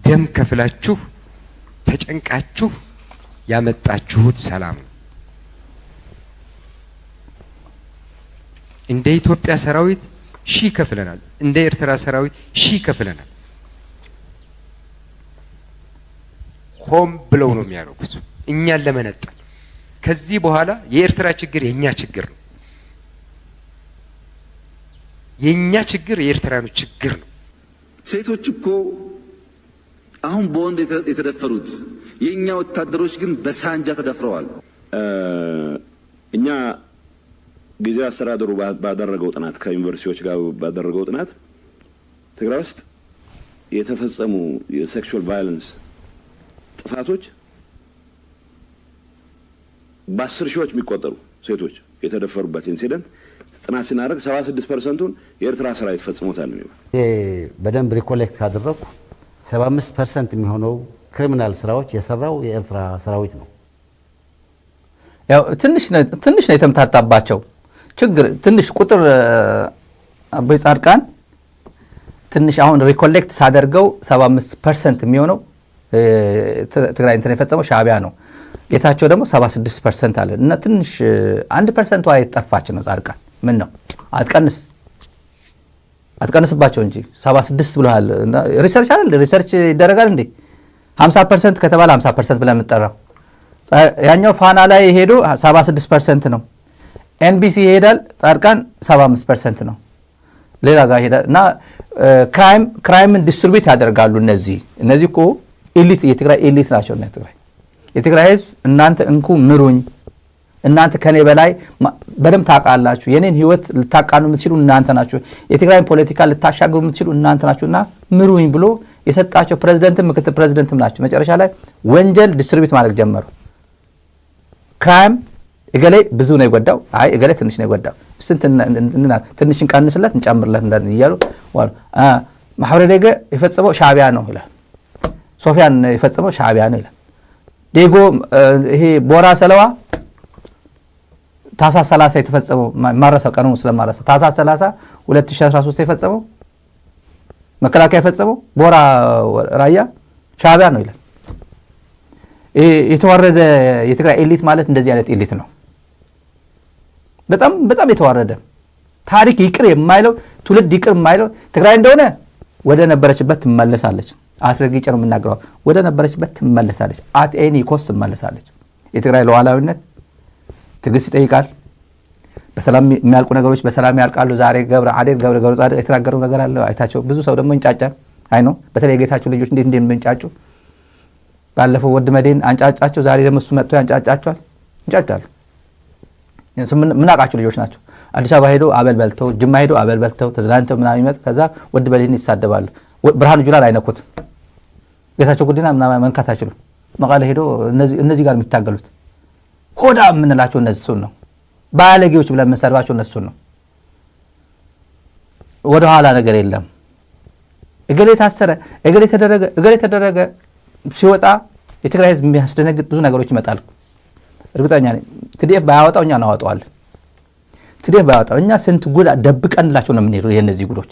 ደም ከፍላችሁ ተጨንቃችሁ ያመጣችሁት ሰላም ነው። እንደ ኢትዮጵያ ሰራዊት ሺህ ከፍለናል። እንደ ኤርትራ ሰራዊት ሺህ ከፍለናል። ሆን ብለው ነው የሚያደርጉት እኛን ለመነጠል። ከዚህ በኋላ የኤርትራ ችግር የእኛ ችግር ነው። የእኛ ችግር የኤርትራኖች ችግር ነው። ሴቶች እኮ አሁን በወንድ የተደፈሩት፣ የእኛ ወታደሮች ግን በሳንጃ ተደፍረዋል። እኛ ጊዜያዊ አስተዳደሩ ባደረገው ጥናት፣ ከዩኒቨርሲቲዎች ጋር ባደረገው ጥናት ትግራይ ውስጥ የተፈጸሙ የ sexual violence ጥፋቶች በ10 ሺዎች የሚቆጠሩ ሴቶች የተደፈሩበት incident ጥናት ስናደርግ 76%ቱን የኤርትራ ሰራዊት ፈጽሞታል ነው። በደንብ recollect ካደረግኩ 75% የሚሆነው criminal ስራዎች የሰራው የኤርትራ ሰራዊት ነው። ያው ትንሽ ነው የተምታታባቸው ችግር፣ ትንሽ ቁጥር። አቦይ ጻድቃን ትንሽ አሁን recollect ሳደርገው 75% የሚሆነው ትግራይ እንትን የፈጸመው ሻዕቢያ ነው። ጌታቸው ደግሞ 76% አለ እና ትንሽ 1%ቷ የጠፋች ነው። ጻድቃን ምን ነው አትቀንስባቸው እንጂ 76 ብለሃል። Research አይደል? Research ይደረጋል እንዴ? 50% ከተባለ 50% ብለን የምጠራው ያኛው ፋና ላይ ሄዶ 76% ነው። ኤንቢሲ ይሄዳል፣ ጻድቃን 75% ነው። ሌላ ጋር ይሄዳል እና crime ን distribute ያደርጋሉ። እነዚህ እኮ elite፣ የትግራይ elite ናቸው። እና የትግራይ ህዝብ እናንተ እንኩ ምሩኝ፣ እናንተ ከኔ በላይ በደንብ ታውቃላችሁ፣ የኔን ህይወት ልታቃኑ የምትችሉ እናንተ ናችሁ፣ የትግራይን ፖለቲካ ልታሻግሩ የምትችሉ እናንተ ናችሁ እና ምሩኝ ብሎ የሰጣቸው ፕሬዚደንትም ምክትል ፕሬዚደንትም ናቸው። መጨረሻ ላይ ወንጀል distribute ማድረግ ጀመሩ። Crime እገሌ ብዙ ነው የጎዳው፣ አይ እገሌ ትንሽ ነው የጎዳው፣ ትንሽ እንቀንስለት እንጨምርለት እያሉ ማሕበረ ደገ የፈጸመው ሻዕቢያ ነው ይላል። ሶፊያን የፈጸመው ሻዕቢያ ነው ይላል። ዴጎ ይሄ ቦራ ሰለዋ ታህሳስ 30 የተፈጸመው፣ ማረሳው ቀኑ ስለማረሳው፣ ታህሳስ 30 2013 የፈጸመው መከላከያ የፈጸመው ቦራ ራያ ሻዕቢያ ነው ይላል። የተዋረደ የትግራይ elite ማለት እንደዚህ አይነት elite ነው። በጣም በጣም የተዋረደ፣ ታሪክ ይቅር የማይለው፣ ትውልድ ይቅር የማይለው። ትግራይ እንደሆነ ወደ ነበረችበት ትመለሳለች። አስረግጬ ነው የምናገረው። ወደ ነበረችበት ትመለሳለች። At any cost ትመለሳለች። የትግራይ ሉዓላዊነት ትዕግስት ይጠይቃል። በሰላም የሚያልቁ ነገሮች በሰላም ያልቃሉ። ዛሬ ገብረ አዴት ገብረ ገብረ ጻድቅ የተናገረው ነገር አለ አይታቸው። ብዙ ሰው ደግሞ እንጫጫ አይ ነው። በተለይ የጌታቸው ልጆች እንዴት እንደሚንጫጩ ባለፈው ወድ መዴን አንጫጫቸው። ዛሬ ደግሞ እሱ መጥቶ ያንጫጫቸዋል። እንጫጫሉ። ምናውቃቸው ልጆች ናቸው። አዲስ አበባ ሄዶ አበል በልተው፣ ጅማ ሄዶ አበል በልተው ተዝናንተው ምናምን ይመጡ። ከዛ ወድ መዴን ይሳደባሉ። ብርሃኑ ጁላን አይነኩትም። ጌታቸው ጉዲና ምናምን መንካት አይችሉም። መቀለ ሄዶ እነዚህ ጋር የሚታገሉት ሆዳ የምንላቸው እነሱን ነው። ባለጌዎች ብለን የምንሰድባቸው እነሱን ነው። ወደኋላ ነገር የለም። እገሌ ታሰረ፣ እገሌ ተደረገ፣ እገሌ ተደረገ ሲወጣ የትግራይ ህዝብ የሚያስደነግጥ ብዙ ነገሮች ይመጣል። እርግጠኛ ነኝ። TDF ባያወጣው እኛ እናወጣዋለን። TDF ባያወጣው እኛ ስንት ጉድ ደብቀንላቸው ነው የምንሄደው። የነዚህ ጉዶች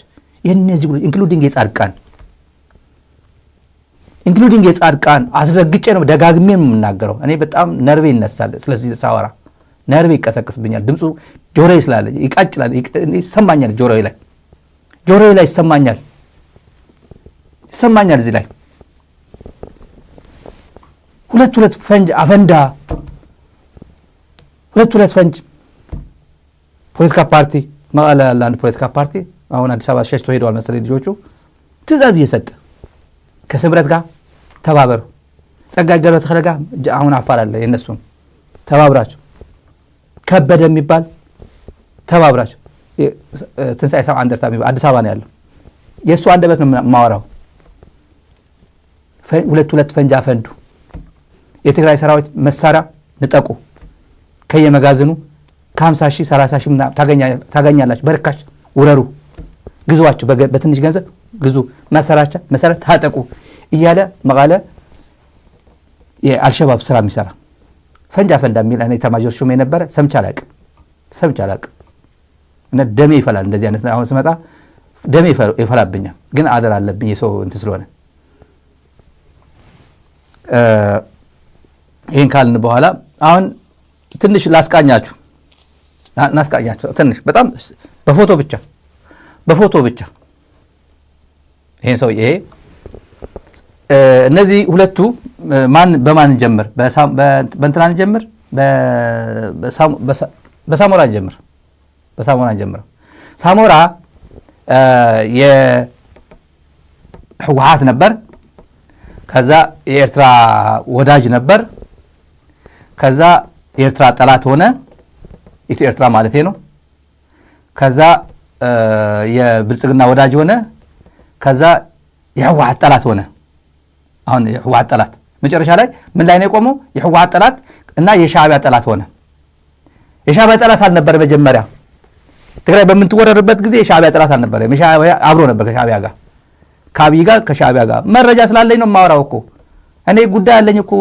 including የጻድቃን አስረግጬ ነው ደጋግሜ የምናገረው። እኔ በጣም ነርቬ ይነሳል። ስለዚህ ሳወራ ነርቬ ይቀሰቅስብኛል። ድምፁ ጆሮዬ ስላለ ይቃጭላል፣ ይሰማኛል። ጆሮዬ ላይ ይሰማኛል። እዚህ ላይ ሁለት ሁለት ፈንጅ አፈንዳ፣ ሁለት ሁለት ፈንጅ። ፖለቲካ ፓርቲ መቀለ ያለ አንድ ፖለቲካ ፓርቲ አሁን አዲስ አበባ ሸሽቶ ሄደዋል መሰለኝ፣ ልጆቹ ትእዛዝ እየሰጠ ከስምረት ጋር ተባበሩ፣ ጸጋይ ገብረ ተክለ ጋር አሁን አፋር አለ፣ የእነሱን ተባብራችሁ፣ ከበደ የሚባል ተባብራችሁ፣ ትንሣኤ 70 እንደርታ የሚባል አዲስ አበባ ነው ያለው። የእሱ አንደበት ነው የማወራው። ሁለት ሁለት ፈንጅ አፈንዱ። የትግራይ ሰራዊት መሳሪያ ንጠቁ፣ ከየመጋዘኑ ከ50 ሺህ 30 ሺህ ታገኛላችሁ፣ በርካሽ ውረሩ፣ ግዙዋቸው፣ በትንሽ ገንዘብ ግዙ፣ መሳሪያ ታጠቁ እያለ መቀለ የአልሸባብ ስራ የሚሰራ ፈንጅ አፈንዳ የሚል እኔ ኤታማዦር ሹም የነበረ ሰምቼ አላቅም፣ ሰምቼ አላቅም። እና ደሜ ይፈላል። እንደዚህ አይነት አሁን ስመጣ ደሜ ይፈላብኛል። ግን አደራ አለብኝ የሰው እንትን ስለሆነ። ይህን ካልን በኋላ አሁን ትንሽ ላስቃኛችሁ ናስቃኛችሁ ትንሽ በጣም በፎቶ ብቻ፣ በፎቶ ብቻ ይሄን ሰው። ይሄ እነዚህ ሁለቱ ማን በማን እንጀምር? በእንትና እንጀምር፣ በሳሞራ እንጀምር። በሳሞራ እንጀምር። ሳሞራ የህወሓት ነበር። ከዛ የኤርትራ ወዳጅ ነበር። ከዛ የኤርትራ ጠላት ሆነ። ኢትዮ ኤርትራ ማለት ነው። ከዛ የብልጽግና ወዳጅ ሆነ። ከዛ የህወሓት ጠላት ሆነ። አሁን የህወሓት ጠላት መጨረሻ ላይ ምን ላይ ነው የቆመው? የህወሓት ጠላት እና የሻዕቢያ ጠላት ሆነ። የሻዕቢያ ጠላት አልነበረ መጀመሪያ ትግራይ በምትወረርበት ጊዜ የሻዕቢያ ጠላት አልነበረ። የሻዕቢያ አብሮ ነበር ከሻዕቢያ ጋር፣ ከአብይ ጋር፣ ከሻዕቢያ ጋር። መረጃ ስላለኝ ነው የማወራው እኮ። እኔ ጉዳይ አለኝ እኮ፣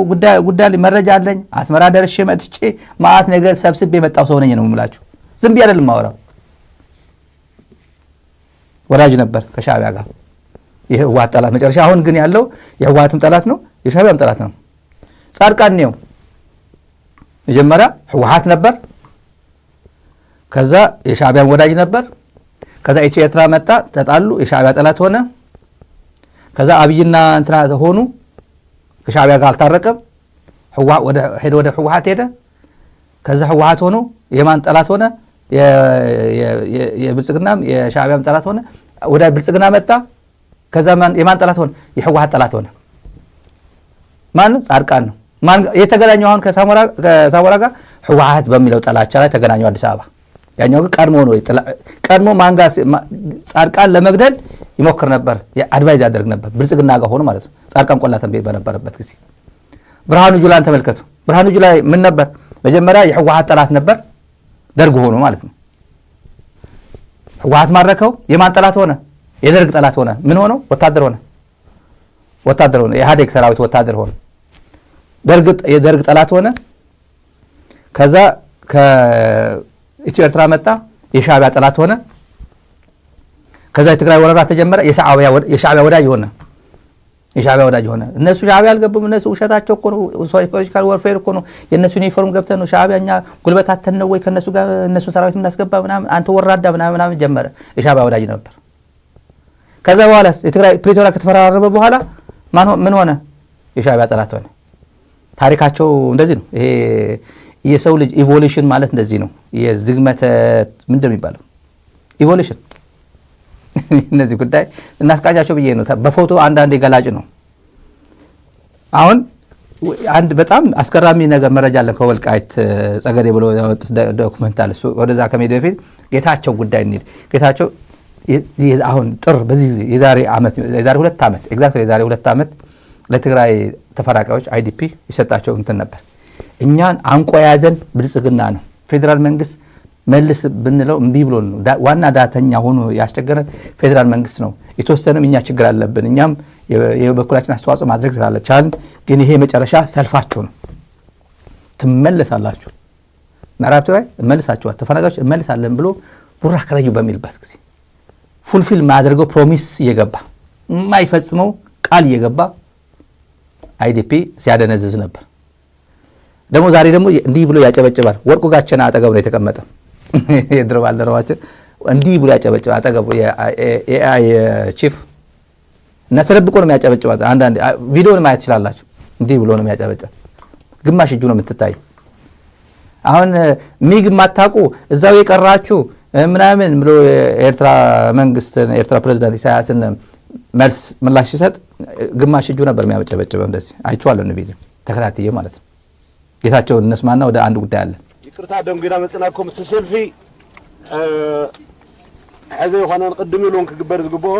ጉዳይ አለኝ፣ መረጃ አለኝ። አስመራ ደርሼ መጥቼ መዓት ነገር ሰብስቤ የመጣው ሰው ነኝ ነው የምላችሁ። ዝም ብዬ አይደለም የማወራው። ወዳጅ ነበር ከሻዕቢያ ጋር፣ የህወሓት ጠላት መጨረሻ። አሁን ግን ያለው የህወሓትም ጠላት ነው፣ የሻዕቢያም ጠላት ነው። ጻድቃን ነው፣ መጀመሪያ ህወሓት ነበር፣ ከዛ የሻዕቢያም ወዳጅ ነበር። ከዛ ኢትዮ ኤርትራ መጣ፣ ተጣሉ፣ የሻዕቢያ ጠላት ሆነ። ከዛ አብይና እንትና ሆኑ፣ ከሻዕቢያ ጋር አልታረቀም፣ ሄደ ወደ ህወሓት ሄደ። ከዛ ህወሓት ሆኖ የማን ጠላት ሆነ? የብልጽግናም የሻዕቢያም ጠላት ሆነ። ወደ ብልጽግና መጣ። ከዛ የማን ጠላት ሆነ? የህወሓት ጠላት ሆነ። ማን ነው? ጻድቃን ነው። ማን የተገናኘው አሁን ከሳሞራ ጋር? ህወሓት በሚለው ጠላቻ ላይ ተገናኘው አዲስ አበባ። ያኛው ግን ቀድሞ ነው፣ ቀድሞ ማን ጋር ጻድቃን ለመግደል ይሞክር ነበር፣ advise ያደርግ ነበር ብልጽግና ጋር ሆኖ ማለት ነው። ጻድቃን ቆላ ተንቤን በነበረበት ጊዜ። ብርሃኑ ጁላን ተመልከቱ። ብርሃኑ ጁላ ምን ነበር? መጀመሪያ የህወሓት ጠላት ነበር፣ ደርግ ሆኖ ማለት ነው። ህወሓት ማረከው። የማን ጠላት ሆነ? የደርግ ጠላት ሆነ። ምን ሆነው? ወታደር ሆነ። ወታደር ሆነ። የኢህአዴግ ሰራዊት ወታደር ሆነ። የደርግ ጠላት ሆነ። ከዛ ከኢትዮ ኤርትራ መጣ፣ የሻዕቢያ ጠላት ሆነ። ከዛ የትግራይ ወረራ ተጀመረ፣ የሻዕቢያ ወዳጅ ሆነ። የሻዕቢያ ወዳጅ ሆነ። እነሱ ሻዕቢያ አልገቡም። እነሱ ውሸታቸው እኮ ነው። Psychological warfare እኮ ነው። የእነሱ ዩኒፎርም ገብተን ነው ሻዕቢያ፣ እኛ ጉልበት አተን ነው ወይ ከእነሱ ጋር እነሱ ሰራዊት እናስገባ ምናምን፣ አንተ ወራዳ ምናምን ምናምን ጀመረ። የሻዕቢያ ወዳጅ ነበር። ከዛ በኋላ የትግራይ ፕሪቶሪያ ከተፈራረመ በኋላ ምን ሆነ? የሻዕቢያ ጠላት ሆነ። ታሪካቸው እንደዚህ ነው። ይሄ የሰው ልጅ evolution ማለት እንደዚህ ነው። የዝግመተ ምንድን ነው የሚባለው? Evolution። እነዚህ ጉዳይ እናስቃኛቸው ብዬ ነው። በፎቶ አንዳንዴ ገላጭ ነው። አሁን አንድ በጣም አስገራሚ ነገር መረጃ አለን ከወልቃይት ጸገዴ ብሎ ያወጡት document አለ። እሱ ወደዛ ከመሄድ በፊት ጌታቸው ጉዳይ እንሂድ። ጌታቸው አሁን ጥር በዚህ ጊዜ የዛሬ ዓመት፣ የዛሬ 2 ዓመት፣ exactly የዛሬ 2 ዓመት ለትግራይ ተፈናቃዮች IDP የሰጣቸው እንትን ነበር። እኛን አንቆ የያዘን ብልጽግና ነው። ፌዴራል መንግስት መልስ ብንለው እምቢ ብሎ ነው። ዋና ዳተኛ ሆኖ ያስቸገረን ፌዴራል መንግስት ነው። የተወሰነም እኛ ችግር አለብን። እኛም የበኩላችን አስተዋጽኦ ማድረግ ስላልቻልን፣ ግን ይሄ የመጨረሻ ሰልፋችሁ ነው፣ ትመለሳላችሁ። ምዕራብ ትግራይ እመልሳችኋል፣ ተፈናቃዮች እመልሳለን ብሎ ቡራ ከረዩ በሚልበት ጊዜ fulfill ማያደርገው promise እየገባ፣ የማይፈጽመው ቃል እየገባ IDP ሲያደነዝዝ ነበር። ደግሞ ዛሬ ደግሞ እንዲህ ብሎ ያጨበጭባል። ወርቁ ጋቸና አጠገቡ ነው የተቀመጠ፣ የድሮ ባልደረባችን። እንዲህ ብሎ ያጨበጭባል። አጠገቡ የ AI chief እና ተደብቆ ነው የሚያጨበጭባት። አንዳንድ ቪዲዮን ማየት ትችላላችሁ። እንዲህ ብሎ ነው የሚያጨበጭብ። ግማሽ እጁ ነው የምትታየው። አሁን ሚግ የማታውቁ እዛው የቀራችሁ ምናምን ብሎ የኤርትራ መንግስት፣ ኤርትራ ፕሬዚዳንት ኢሳያስን መልስ ምላሽ ሲሰጥ ግማሽ እጁ ነበር የሚያጨበጭበው። እንደዚህ አይቼዋለሁ፣ ቪዲዮ ተከታትዬ ማለት ነው። ጌታቸውን እነስማና ወደ አንድ ጉዳይ አለ። ይቅርታ ደንጉና መፅናኩም። እቲ ሰልፊ ሕዚ ይኮነን ቅድም ኢሉ እውን ክግበር ዝግብኦ።